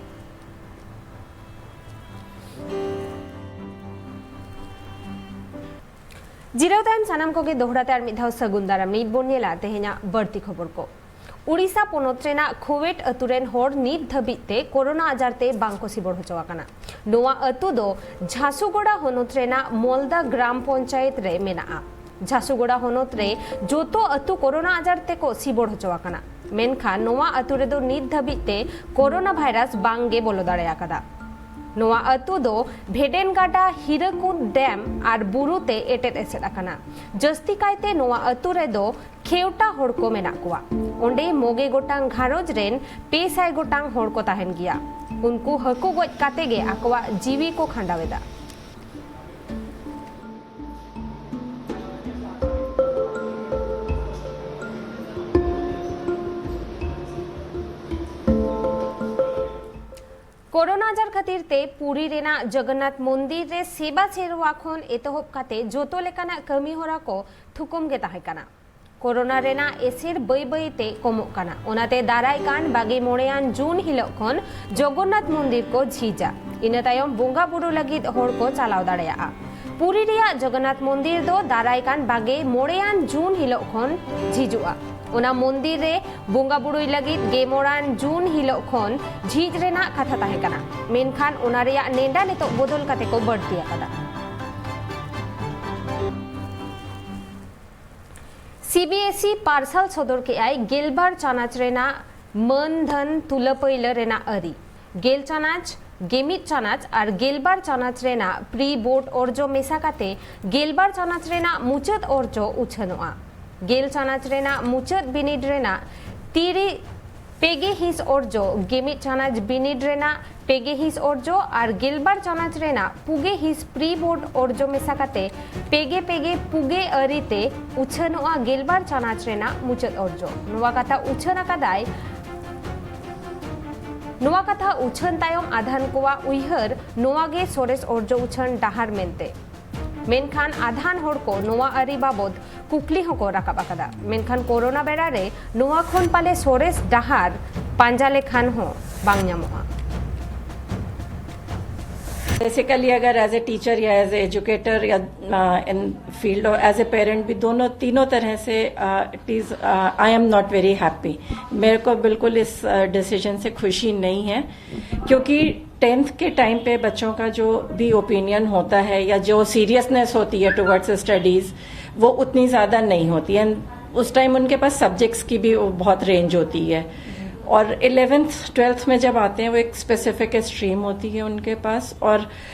ᱡᱤᱨᱟᱹᱣ ᱛᱟᱭᱚᱢ ᱥᱟᱱᱟᱢ ᱠᱚᱜᱮ ᱫᱚᱦᱲᱟ ᱛᱮ ᱟᱨ ᱢᱤᱫ ᱫᱷᱟᱣ ᱥᱟᱹᱜᱩᱱ ᱫᱟᱨᱟᱢ᱾ ᱱᱤᱛ ᱵᱚᱱ ᱧᱮᱞᱟ ᱛᱮᱦᱮᱧᱟᱜ ᱵᱟᱹᱲᱛᱤ ᱠᱷᱚᱵᱚᱨ ᱠᱚ᱾ ᱩᱲᱤᱥᱥᱟ ᱯᱚᱱᱚᱛ ᱨᱮᱱᱟᱜ ᱠᱷᱳᱣᱮᱴ ᱟᱹᱛᱩ ᱨᱮᱱ ᱦᱚᱲ ᱱᱤᱛ ᱫᱷᱟᱹᱵᱤᱡ ᱛᱮ ᱠᱳᱨᱳᱱᱟ ᱟᱡᱟᱨ ᱛᱮ ᱵᱟᱝ ᱠᱚ ᱥᱤᱵᱚᱲ ᱦᱚᱪᱚ ᱟᱠᱟᱱᱟ᱾ ᱱᱚᱣᱟ ᱟᱹᱛᱩ ᱫᱚ ᱡᱷᱟᱥᱩᱜᱚᱲᱟ ᱦᱚᱱᱚᱛ ᱨᱮᱱᱟᱜ ᱢᱚᱞᱫᱟ ᱜᱨᱟᱢ ᱯᱚᱧᱪᱟᱭᱮᱛ ᱨᱮ ᱢᱮᱱᱟᱜᱼᱟ᱾ ᱡᱷᱟᱥᱩᱜᱚᱲᱟ ᱦᱚᱱᱚᱛ ᱨᱮ ᱡᱚᱛᱚ ᱟᱹᱛᱩ ᱠᱳᱨᱳᱱᱟ ᱟᱡᱟᱨ ᱛᱮᱠᱚ ᱥᱤᱵᱚᱲ ᱦᱚᱪᱚ ᱟᱠᱟᱱᱟ, ᱢᱮᱱᱠᱷᱟᱱ ᱱᱚᱣᱟ ᱟᱹᱛᱩ ᱨᱮᱫᱚ ᱱᱤᱛ ᱫᱷᱟᱹᱵᱤᱡ ᱛᱮ ᱠᱳᱨᱳᱱᱟ ᱵᱷᱟᱭᱨᱟᱥ ᱵᱟᱝ ᱜᱮ ᱵᱚᱞᱚ ᱫᱟᱲᱮ ᱟᱠᱟᱫᱟ᱾ ᱱᱚᱣᱟ ᱟᱹᱛᱩ ᱫᱚ ᱵᱷᱮᱰᱮᱱ ᱜᱟᱰᱟ, ᱦᱤᱨᱟᱹᱠᱩᱫ ᱰᱮᱢ ᱟᱨ ᱵᱩᱨᱩ ᱛᱮ ᱮᱴᱮᱫ ᱮᱥᱮᱫ ᱟᱠᱟᱱᱟ᱾ ᱡᱟᱹᱥᱛᱤ ᱠᱟᱭᱛᱮ ᱱᱚᱣᱟ ᱟᱹᱛᱩ ᱨᱮᱫᱚ ᱠᱷᱮᱣᱴᱟ ᱦᱚᱲ ᱠᱚ ᱢᱮᱱᱟᱜ ᱠᱚᱣᱟ᱾ ᱚᱸᱰᱮ ᱢᱚᱜᱮ ᱜᱚᱴᱟᱝ ᱜᱷᱟᱨᱚᱸᱡᱽ ᱨᱮᱱ ᱯᱮ ᱥᱟᱭ ᱜᱚᱴᱟᱝ ᱦᱚᱲ ᱠᱚ ᱛᱟᱦᱮᱱ ᱜᱮᱭᱟ᱾ ᱩᱱᱠᱩ ᱦᱟᱹᱠᱩ ᱜᱚᱡ ᱠᱟᱛᱮ ᱜᱮ ᱟᱠᱚᱣᱟᱜ ᱡᱤᱣᱤ ᱠᱚ ᱠᱷᱟᱸᱰᱟᱣ ᱮᱫᱟ᱾ ᱠᱳᱨᱳᱱᱟ ᱟᱡᱟᱨ ᱠᱷᱟᱹᱛᱤᱨ ᱛᱮ ᱯᱩᱨᱤ ᱨᱮᱱᱟᱜ ᱡᱚᱜᱚᱱᱱᱟᱛᱷ ᱢᱚᱱᱫᱤᱨ ᱨᱮ ᱥᱮᱵᱟ ᱥᱮᱨᱣᱟ ᱠᱷᱚᱱ ᱮᱛᱚᱦᱚᱵ ᱠᱟᱛᱮ ᱡᱚᱛᱚ ᱞᱮᱠᱟᱱᱟᱜ ᱠᱟᱹᱢᱤ ᱦᱚᱨᱟ ᱠᱚ ᱛᱷᱩᱠᱩᱢ ᱜᱮ ᱛᱟᱦᱮᱸ ᱠᱟᱱᱟ᱾ ᱠᱳᱨᱳᱱᱟ ᱨᱮᱱᱟᱜ ᱮᱥᱮᱨ ᱵᱟᱹᱭ ᱵᱟᱹᱭ ᱛᱮ ᱠᱚᱢᱚᱜ ᱠᱟᱱᱟ, ᱚᱱᱟᱛᱮ ᱫᱟᱨᱟᱭ ᱠᱟᱱ ᱵᱟᱜᱮ ᱢᱚᱬᱮᱭᱟᱱ ᱡᱩᱱ ᱦᱤᱞᱳᱜ ᱠᱷᱚᱱ ᱡᱚᱜᱚᱱᱱᱟᱛᱷ ᱢᱚᱱᱫᱤᱨ ᱠᱚ ᱡᱷᱤᱡᱟ᱾ ᱤᱱᱟᱹ ᱛᱟᱭᱚᱢ ᱵᱚᱸᱜᱟ ᱵᱩᱨᱩ ᱞᱟᱹᱜᱤᱫ ᱦᱚᱲ ᱠᱚ ᱪᱟᱞᱟᱣ ᱫᱟᱲᱮᱭᱟᱜᱼᱟ᱾ ᱯᱩᱨᱤ ᱨᱮᱭᱟᱜ ᱡᱚᱜᱚᱱᱱᱟᱛᱷ ᱢᱚᱱᱫᱤᱨ ᱫᱚ ᱫᱟᱨᱟᱭ ᱠᱟᱱ ᱵᱟᱜᱮ ᱢᱚᱬᱮᱭᱟᱱ ᱡᱩᱱ ᱦᱤᱞᱳᱜ ᱠᱷᱚᱱ ᱡᱷᱤᱡᱚᱜᱼᱟ᱾ ᱚᱱᱟ ᱢᱚᱱᱫᱤᱨ ᱨᱮ ᱵᱚᱸᱜᱟ ᱵᱩᱨᱩᱭ ᱞᱟᱹᱜᱤᱫ ᱜᱮᱞ ᱢᱚᱬᱮᱭᱟᱱ ᱡᱩᱱ ᱦᱤᱞᱳᱜ ᱠᱷᱚᱱ ᱡᱷᱤᱡ ᱨᱮᱱᱟᱜ ᱠᱟᱛᱷᱟ ᱛᱟᱦᱮᱸ ᱠᱟᱱᱟ, ᱢᱮᱱᱠᱷᱟᱱ ᱚᱱᱟ ᱨᱮᱭᱟᱜ ᱱᱮᱰᱟ ᱱᱤᱛᱚᱜ ᱵᱚᱫᱚᱞ ᱠᱟᱛᱮ ᱠᱚ ᱵᱟᱹᱲᱛᱤ ᱟᱠᱟᱫᱟ᱾ ᱥᱤ ᱵᱤ ᱮᱥ ᱤ ᱯᱟᱨᱥᱟᱞ ᱥᱚᱫᱚᱨ ᱠᱮᱫᱼᱟᱭ ᱜᱮᱞᱵᱟᱨ ᱪᱟᱱᱟᱪ ᱨᱮᱱᱟᱜ ᱢᱟᱹᱱ ᱫᱷᱟᱹᱱ ᱛᱩᱞᱟᱹ ᱯᱟᱹᱭᱞᱟᱹ ᱨᱮᱱᱟᱜ ᱟᱹᱨᱤ᱾ ᱜᱮᱞ ᱪᱟᱱᱟᱪ, ᱜᱮᱢᱤᱫ ᱪᱟᱱᱟᱪ ᱟᱨ ᱜᱮᱞᱵᱟᱨ ᱪᱟᱱᱟᱪ ᱨᱮᱱᱟᱜ ᱯᱨᱤ ᱵᱳᱨᱰ ᱚᱨᱡᱚ ᱢᱮᱥᱟ ᱠᱟᱛᱮ ᱜᱮᱞᱵᱟᱨ ᱪᱟᱱᱟᱪ ᱨᱮᱱᱟᱜ ᱢᱩᱪᱟᱹᱫ ᱚᱨᱡᱚ ᱩᱪᱷᱟᱹᱱᱚᱜᱼᱟ᱾ ᱜᱮᱞ ᱪᱟᱱᱟᱪ ᱨᱮᱱᱟᱜ ᱢᱩᱪᱟᱹᱫ ᱵᱤᱱᱤᱰ ᱨᱮᱱᱟᱜ ᱛᱤᱨᱤ ᱯᱮᱜᱮ ᱦᱤᱸᱥ ᱚᱨᱡᱚ, ᱜᱮᱢᱤᱫ ᱪᱟᱱᱟᱪ ᱵᱤᱱᱤᱰ ᱨᱮᱱᱟᱜ ᱯᱮᱜᱮ ᱦᱤᱸᱥ ᱚᱨᱡᱚ ᱟᱨ ᱜᱮᱞᱵᱟᱨ ᱪᱟᱱᱟᱪ ᱨᱮᱱᱟᱜ ᱯᱩᱜᱮ ᱦᱤᱸᱥ ᱯᱨᱤ ᱵᱳᱨᱰ ᱚᱨᱡᱚ ᱢᱮᱥᱟ ᱠᱟᱛᱮ ᱯᱮᱜᱮ ᱯᱮᱜᱮ ᱯᱩᱜᱮ ᱟᱹᱨᱤ ᱛᱮ ᱩᱪᱷᱟᱹᱱᱚᱜᱼᱟ ᱜᱮᱞᱵᱟᱨ ᱪᱟᱱᱟᱪ ᱨᱮᱱᱟᱜ ᱢᱩᱪᱟᱹᱫ ᱚᱨᱡᱚ᱾ ᱱᱚᱣᱟ ᱠᱟᱛᱷᱟ ᱩᱪᱷᱟᱹᱱ ᱟᱠᱟᱫᱟᱭ, ᱱᱚᱣᱟ ᱠᱟᱛᱷᱟ ᱩᱪᱷᱟᱹᱱ ᱛᱟᱭᱚᱢ ᱟᱫᱷᱟᱱ ᱠᱚᱣᱟᱜ ᱩᱭᱦᱟᱹᱨ ᱱᱚᱣᱟ ᱜᱮ ᱥᱚᱨᱮᱥ ᱚᱨᱡᱚ ᱩᱪᱷᱟᱹᱱ ᱰᱟᱦᱟᱨ ᱢᱮᱱᱛᱮ᱾ ᱢᱮᱱᱠᱷᱟᱱ ᱟᱫᱷᱟᱱ ᱦᱚᱲ ᱠᱚ ᱱᱚᱣᱟ ᱟᱹᱨᱤ ᱵᱟᱵᱚᱫ ᱠᱩᱠᱞᱤ ᱦᱚᱸᱠᱚ ᱨᱟᱠᱟᱵ ᱟᱠᱟᱫᱟ᱾ ᱢᱮᱱᱠᱷᱟᱱ ᱠᱳᱨᱳᱱᱟ ᱵᱮᱲᱟ ᱨᱮ ᱱᱚᱣᱟ ᱠᱷᱚᱱ ᱯᱟᱞᱮ ᱥᱚᱨᱮᱥ ᱰᱟᱦᱟᱨ ᱯᱟᱸᱡᱟ ᱞᱮᱠᱷᱟᱱ ᱦᱚᱸ ᱵᱟᱝ ᱧᱟᱢᱚᱜᱼᱟ᱾ बेसिकली अगर एज ए टीचर या एज ए एजुकेटर या इन फील्ड और एज ए पेरेंट भी, दोनों तीनों तरह से it is I am not very happy। मेरे को बिल्कुल इस डिसीजन से खुशी नहीं है, क्योंकि टेंथ के टाइम पे बच्चों का जो भी ओपिनियन होता है या जो सीरियसनेस होती है टुवर्ड्स स्टडीज़, वो उतनी ज़्यादा नहीं होती है। उस टाइम उनके पास सब्जेक्ट्स की भी बहुत रेंज होती है, और इलेवेंथ ट्वेल्थ में जब आते हैं, वो एक स्पेसिफिक स्ट्रीम होती है उनके पास, और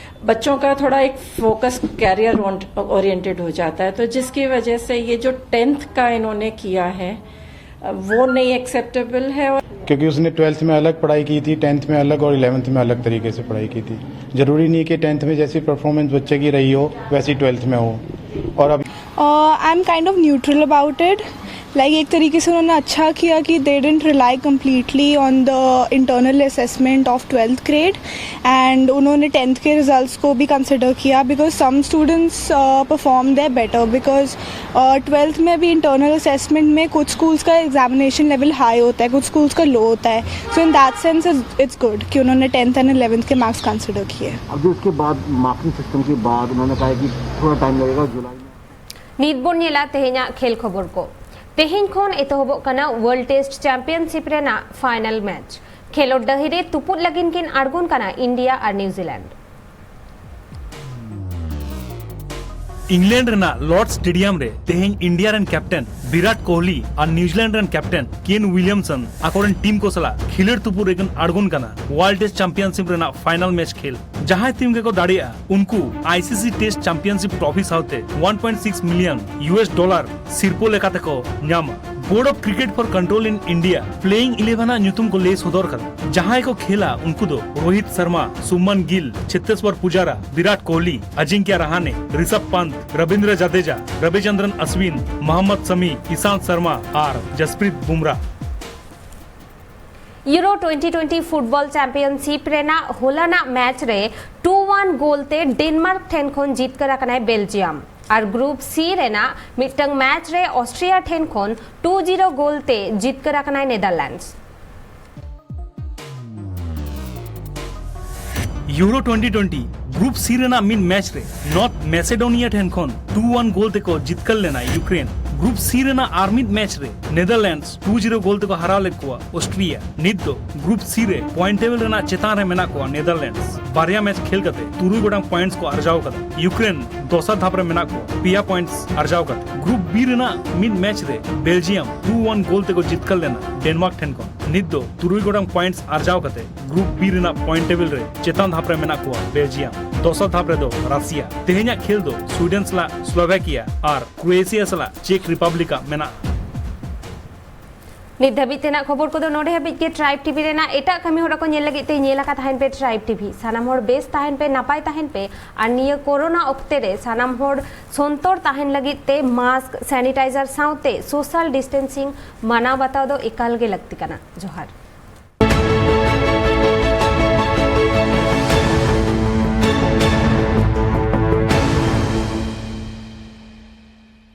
बच्चों का थोड़ा एक फोकस कैरियर ओरिएंटेड हो जाता है। तो जिसकी वजह से ये जो टेंथ का इन्होंने किया है, वो नहीं एक्सेप्टेबल है। और क्योंकि उसने ट्वेल्थ में अलग पढ़ाई की थी, टेंथ में अलग और इलेवेंथ में अलग तरीके से पढ़ाई की थी। ज़रूरी नहीं कि टेंथ में जैसी परफॉर्मेंस बच्चे की रही हो, वैसी ट्वेल्थ में हो। और अब I am kind of neutral about it. Like, एक तरीके से उन्होंने अच्छा किया कि they didn't rely completely on the internal assessment of twelfth grade, and उन्होंने टेंथ के रिजल्ट्स को भी कंसिडर किया, because some students perform there better, because twelfth में भी इंटरनल असेसमेंट में कुछ स्कूल्स का एग्जामिनेशन लेवल हाई होता है, कुछ स्कूल्स का लो होता है। So in that sense, it's good कि उन्होंने टेंथ एंड इलेवेंथ के मार्क्स कंसिडर किए। अब जो इसके बाद मार्किंग सिस्टम के बाद उन्होंने कहा है कि थोड़ा टाइम लगेगा जुलाई में। ᱱᱤᱛ ᱵᱚᱱ ᱧᱮᱞᱟ ᱛᱮᱦᱮᱧᱟᱜ ᱠᱷᱮᱞ ᱠᱷᱚᱵᱚᱨ ᱠᱚ᱾ ᱛᱮᱦᱮᱧ ᱠᱷᱚᱱ ᱮᱛᱚᱦᱚᱵᱚᱜ ᱠᱟᱱᱟ ᱣᱟᱨᱞᱰ ᱴᱮᱥᱴ ᱪᱟᱢᱯᱤᱭᱟᱱᱥᱤᱯ ᱨᱮᱱᱟᱜ ᱯᱷᱟᱭᱱᱟᱞ ᱢᱮᱪ᱾ ᱠᱷᱮᱞᱳᱰ ᱰᱟᱹᱦᱤ ᱨᱮ ᱛᱩᱯᱩᱫ ᱞᱟᱹᱜᱤᱫ ᱠᱤᱱ ᱟᱬᱜᱚᱱ ᱠᱟᱱᱟ ᱤᱱᱰᱤᱭᱟ ᱟᱨ ᱱᱤᱣᱡᱤᱞᱮᱱᱰ᱾ ᱤᱝᱞᱮᱱᱰ ᱨᱮᱱᱟᱜ ᱞᱚᱨᱰ ᱥᱴᱮᱰᱤᱭᱟᱢ ᱨᱮ ᱛᱮᱦᱮᱧ ᱤᱱᱰᱤᱭᱟ ᱨᱮᱱ ᱠᱮᱯᱴᱮᱱ ᱵᱤᱨᱟᱴ ᱠᱳᱦᱞᱤ ᱟᱨ ᱱᱤᱣᱡᱤᱞᱮᱱᱰ ᱨᱮᱱ ᱠᱮᱯᱴᱮᱱ ᱠᱮᱱ ᱩᱭᱞᱤᱭᱟᱢᱥᱚᱱ ᱟᱠᱚᱨᱮᱱ ᱴᱤᱢ ᱠᱚ ᱥᱟᱞᱟᱜ ᱠᱷᱤᱞᱟᱹᱲ ᱛᱩᱯᱩᱫ ᱨᱮᱠᱤᱱ ᱟᱬᱜᱚᱱ ᱠᱟᱱᱟ ᱣᱟᱨᱞᱰ ᱴᱮᱥᱴ ᱪᱟᱢᱯᱤᱭᱟᱱᱥᱤᱯ ᱨᱮᱱᱟᱜ ᱯᱷᱟᱭᱱᱟᱞ ᱢᱮᱪ ᱠᱷᱮᱞ᱾ ᱡᱟᱦᱟᱸᱭ ᱴᱤᱢ ᱜᱮᱠᱚ ᱫᱟᱲᱮᱭᱟᱜᱼᱟ, ᱩᱱᱠᱩ ᱟᱭᱥᱤᱥᱤ ᱴᱮᱥᱴ ᱪᱟᱢᱯᱤᱭᱟᱱᱥᱤᱯ ᱴᱨᱚᱯᱷᱤ ᱥᱟᱶᱛᱮ one point six million US dollar ᱥᱤᱨᱯᱟᱹ ᱞᱮᱠᱟᱛᱮ ᱠᱚ ᱧᱟᱢᱟ᱾ Board of Cricket for Control in India playing eleven ᱟᱜ ᱧᱩᱛᱩᱢ ᱠᱚ ᱞᱟᱹᱭ ᱥᱚᱫᱚᱨ ᱠᱟᱫᱟ᱾ ᱡᱟᱦᱟᱸᱭ ᱠᱚ ᱠᱷᱮᱞᱟ, ᱩᱱᱠᱩ ᱫᱚ ᱨᱳᱦᱤᱛ ᱥᱟᱨᱢᱟ, ᱥᱩᱢᱟᱱ ᱜᱤᱞ, ᱪᱷᱮᱛᱮᱥᱣᱚᱨ ᱯᱩᱡᱟᱨᱟ, ᱵᱤᱨᱟᱴ ᱠᱳᱦᱞᱤ, ᱟᱡᱤᱝᱠᱭᱟ ᱨᱟᱦᱟᱱᱮ, ᱨᱤᱥᱟᱵᱷ ᱯᱟᱱᱛ, ᱨᱚᱵᱤᱱᱫᱨᱚ ᱡᱟᱫᱮᱡᱟ, ᱨᱚᱵᱤᱪᱚᱱᱫᱨᱚᱱ ᱟᱥᱣᱤᱱ, ᱢᱚᱦᱚᱢᱢᱚᱫ ᱥᱟᱢᱤ, ᱤᱥᱟᱱᱛ ᱥᱟᱨᱢᱟ ᱟᱨ Jasprit Bumrah. Euro twenty twenty football championship ᱨᱮᱱᱟᱜ ᱦᱚᱞᱟᱱᱟᱜ ᱢᱮᱪ ᱨᱮ ᱴᱩ ᱚᱣᱟᱱ ᱜᱳᱞ ᱛᱮ ᱰᱮᱱᱢᱟᱨᱠ ᱴᱷᱮᱱ ᱠᱷᱚᱱ ᱡᱤᱛᱠᱟᱹᱨ ᱟᱠᱟᱱᱟᱭ ᱵᱮᱞᱡᱤᱭᱟᱢ᱾ ᱟᱨ ᱜᱨᱩᱯ ᱥᱤ ᱨᱮᱱᱟᱜ ᱢᱤᱫᱴᱟᱝ ᱢᱮᱪ ᱨᱮ ᱚᱥᱴᱨᱤᱭᱟ ᱴᱷᱮᱱ ᱠᱷᱚᱱ ᱴᱩ ᱡᱤᱨᱳ ᱜᱳᱞ ᱛᱮ ᱡᱤᱛᱠᱟᱹᱨ ᱟᱠᱟᱱᱟᱭ Netherlands. Euro twenty twenty Group C ᱨᱮᱱᱟᱜ ᱢᱤᱫ ᱢᱮᱪ ᱨᱮ ᱱᱚᱨᱛᱷ ᱢᱮᱥᱮᱰᱳᱱᱤᱭᱟ ᱴᱷᱮᱱ ᱠᱷᱚᱱ two one ᱜᱳᱞ ᱛᱮᱠᱚ ᱡᱤᱛᱠᱟᱹᱨ ᱞᱮᱱᱟ ᱭᱩᱠᱨᱮᱱ᱾ Group C ᱨᱮᱱᱟᱜ ᱟᱨ ᱢᱤᱫ ᱢᱮᱪ ᱨᱮ ᱱᱮᱫᱟᱨᱞᱮᱱᱰᱥ two zero ᱜᱳᱞ ᱛᱮᱠᱚ ᱦᱟᱨᱟᱣ ᱞᱮᱫ ᱠᱚᱣᱟ ᱚᱥᱴᱨᱤᱭᱟ᱾ ᱱᱤᱛ ᱫᱚ Group C ᱨᱮ ᱯᱚᱭᱮᱱᱴ ᱴᱮᱵᱤᱞ ᱨᱮᱱᱟᱜ ᱪᱮᱛᱟᱱ ᱨᱮ ᱢᱮᱱᱟᱜ ᱠᱚᱣᱟ ᱱᱮᱫᱟᱨᱞᱮᱱᱰᱥ᱾ ᱵᱟᱨᱭᱟ ᱢᱮᱪ ᱠᱷᱮᱞ ᱠᱟᱛᱮ ᱛᱩᱨᱩᱭ ᱜᱚᱴᱟᱝ ᱯᱚᱭᱮᱱᱴᱥ ᱠᱚ ᱟᱨᱡᱟᱣ ᱟᱠᱟᱫᱟ᱾ ᱭᱩᱠᱨᱮᱱ ᱫᱚᱥᱟᱨ ᱫᱷᱟᱯ ᱨᱮ ᱢᱮᱱᱟᱜ ᱠᱚᱣᱟ, ᱯᱮᱭᱟ ᱯᱚᱭᱮᱱᱴᱥ ᱟᱨᱡᱟᱣ ᱠᱟᱛᱮ᱾ Group B ᱨᱮᱱᱟᱜ ᱢᱤᱫ ᱢᱮᱪ ᱨᱮ ᱵᱮᱞᱡᱤᱭᱟᱢ two one ᱜᱳᱞ ᱛᱮᱠᱚ ᱡᱤᱛᱠᱟᱹᱨ ᱞᱮᱱᱟ ᱰᱮᱱᱢᱟᱨᱠ ᱴᱷᱮᱱ ᱠᱷᱚᱱ᱾ ᱱᱤᱛ ᱫᱚ ᱛᱩᱨᱩᱭ ᱜᱚᱴᱟᱝ ᱯᱚᱭᱮᱱᱴᱥ ᱟᱨᱡᱟᱣ ᱠᱟᱛᱮ Group B ᱨᱮᱱᱟᱜ ᱯᱚᱭᱮᱱᱴ ᱴᱮᱵᱤᱞ ᱨᱮ ᱪᱮᱛᱟᱱ ᱫᱷᱟᱯ ᱨᱮ ᱢᱮᱱᱟᱜ ᱠᱚᱣᱟ ᱵᱮᱞᱡᱤᱭᱟᱢ, ᱫᱚᱥᱟᱨ ᱫᱷᱟᱯ ᱨᱮᱫᱚ ᱨᱟᱥᱤᱭᱟ᱾ ᱛᱮᱦᱮᱧᱟᱜ ᱠᱷᱮᱞ ᱫᱚ ᱥᱩᱭᱰᱮᱱ ᱥᱟᱞᱟᱜ ᱥᱞᱳᱵᱷᱟᱠᱤᱭᱟ ᱟᱨ ᱠᱨᱳᱭᱮᱥᱤᱭᱟ ᱥᱟᱞᱟᱜ ᱪᱮᱠ ᱨᱤᱯᱟᱵᱽᱞᱤᱠ ᱟᱜ ᱢᱮᱱᱟᱜᱼᱟ᱾ ᱱᱤᱛ ᱫᱷᱟᱹᱵᱤᱡ ᱛᱮᱱᱟᱜ ᱠᱷᱚᱵᱚᱨ ᱠᱚᱫᱚ ᱱᱚᱰᱮ ᱦᱟᱹᱵᱤᱡ ᱜᱮ᱾ ᱴᱨᱟᱭᱤᱵᱽ ᱴᱤᱵᱷᱤ ᱨᱮᱱᱟᱜ ᱮᱴᱟᱜ ᱠᱟᱹᱢᱤ ᱦᱚᱨᱟ ᱠᱚ ᱧᱮᱞ ᱞᱟᱹᱜᱤᱫ ᱛᱮ ᱧᱮᱞ ᱟᱠᱟ ᱛᱟᱦᱮᱱ ᱯᱮ ᱴᱨᱟᱭᱤᱵᱽ ᱴᱤᱵᱷᱤ᱾ ᱥᱟᱱᱟᱢ ᱦᱚᱲ ᱵᱮᱥ ᱛᱟᱦᱮᱱ ᱯᱮ, ᱱᱟᱯᱟᱭ ᱛᱟᱦᱮᱱ ᱯᱮ ᱟᱨ ᱱᱤᱭᱟᱹ ᱠᱳᱨᱳᱱᱟ ᱚᱠᱛᱮ ᱨᱮ ᱥᱟᱱᱟᱢ ᱦᱚᱲ ᱥᱚᱱᱛᱚᱨ ᱛᱟᱦᱮᱱ ᱞᱟᱹᱜᱤᱫ ᱛᱮ ᱢᱟᱥᱠ, ᱥᱮᱱᱤᱴᱟᱭᱡᱟᱨ ᱥᱟᱶᱛᱮ ᱥᱳᱥᱟᱞ ᱰᱤᱥᱴᱮᱱᱥᱤᱝ ᱢᱟᱱᱟᱣ ᱵᱟᱛᱟᱣ ᱫᱚ ᱮᱠᱟᱞ ᱜᱮ ᱞᱟᱹᱠᱛᱤ ᱠᱟᱱᱟ᱾ ᱡᱚᱦᱟᱨ᱾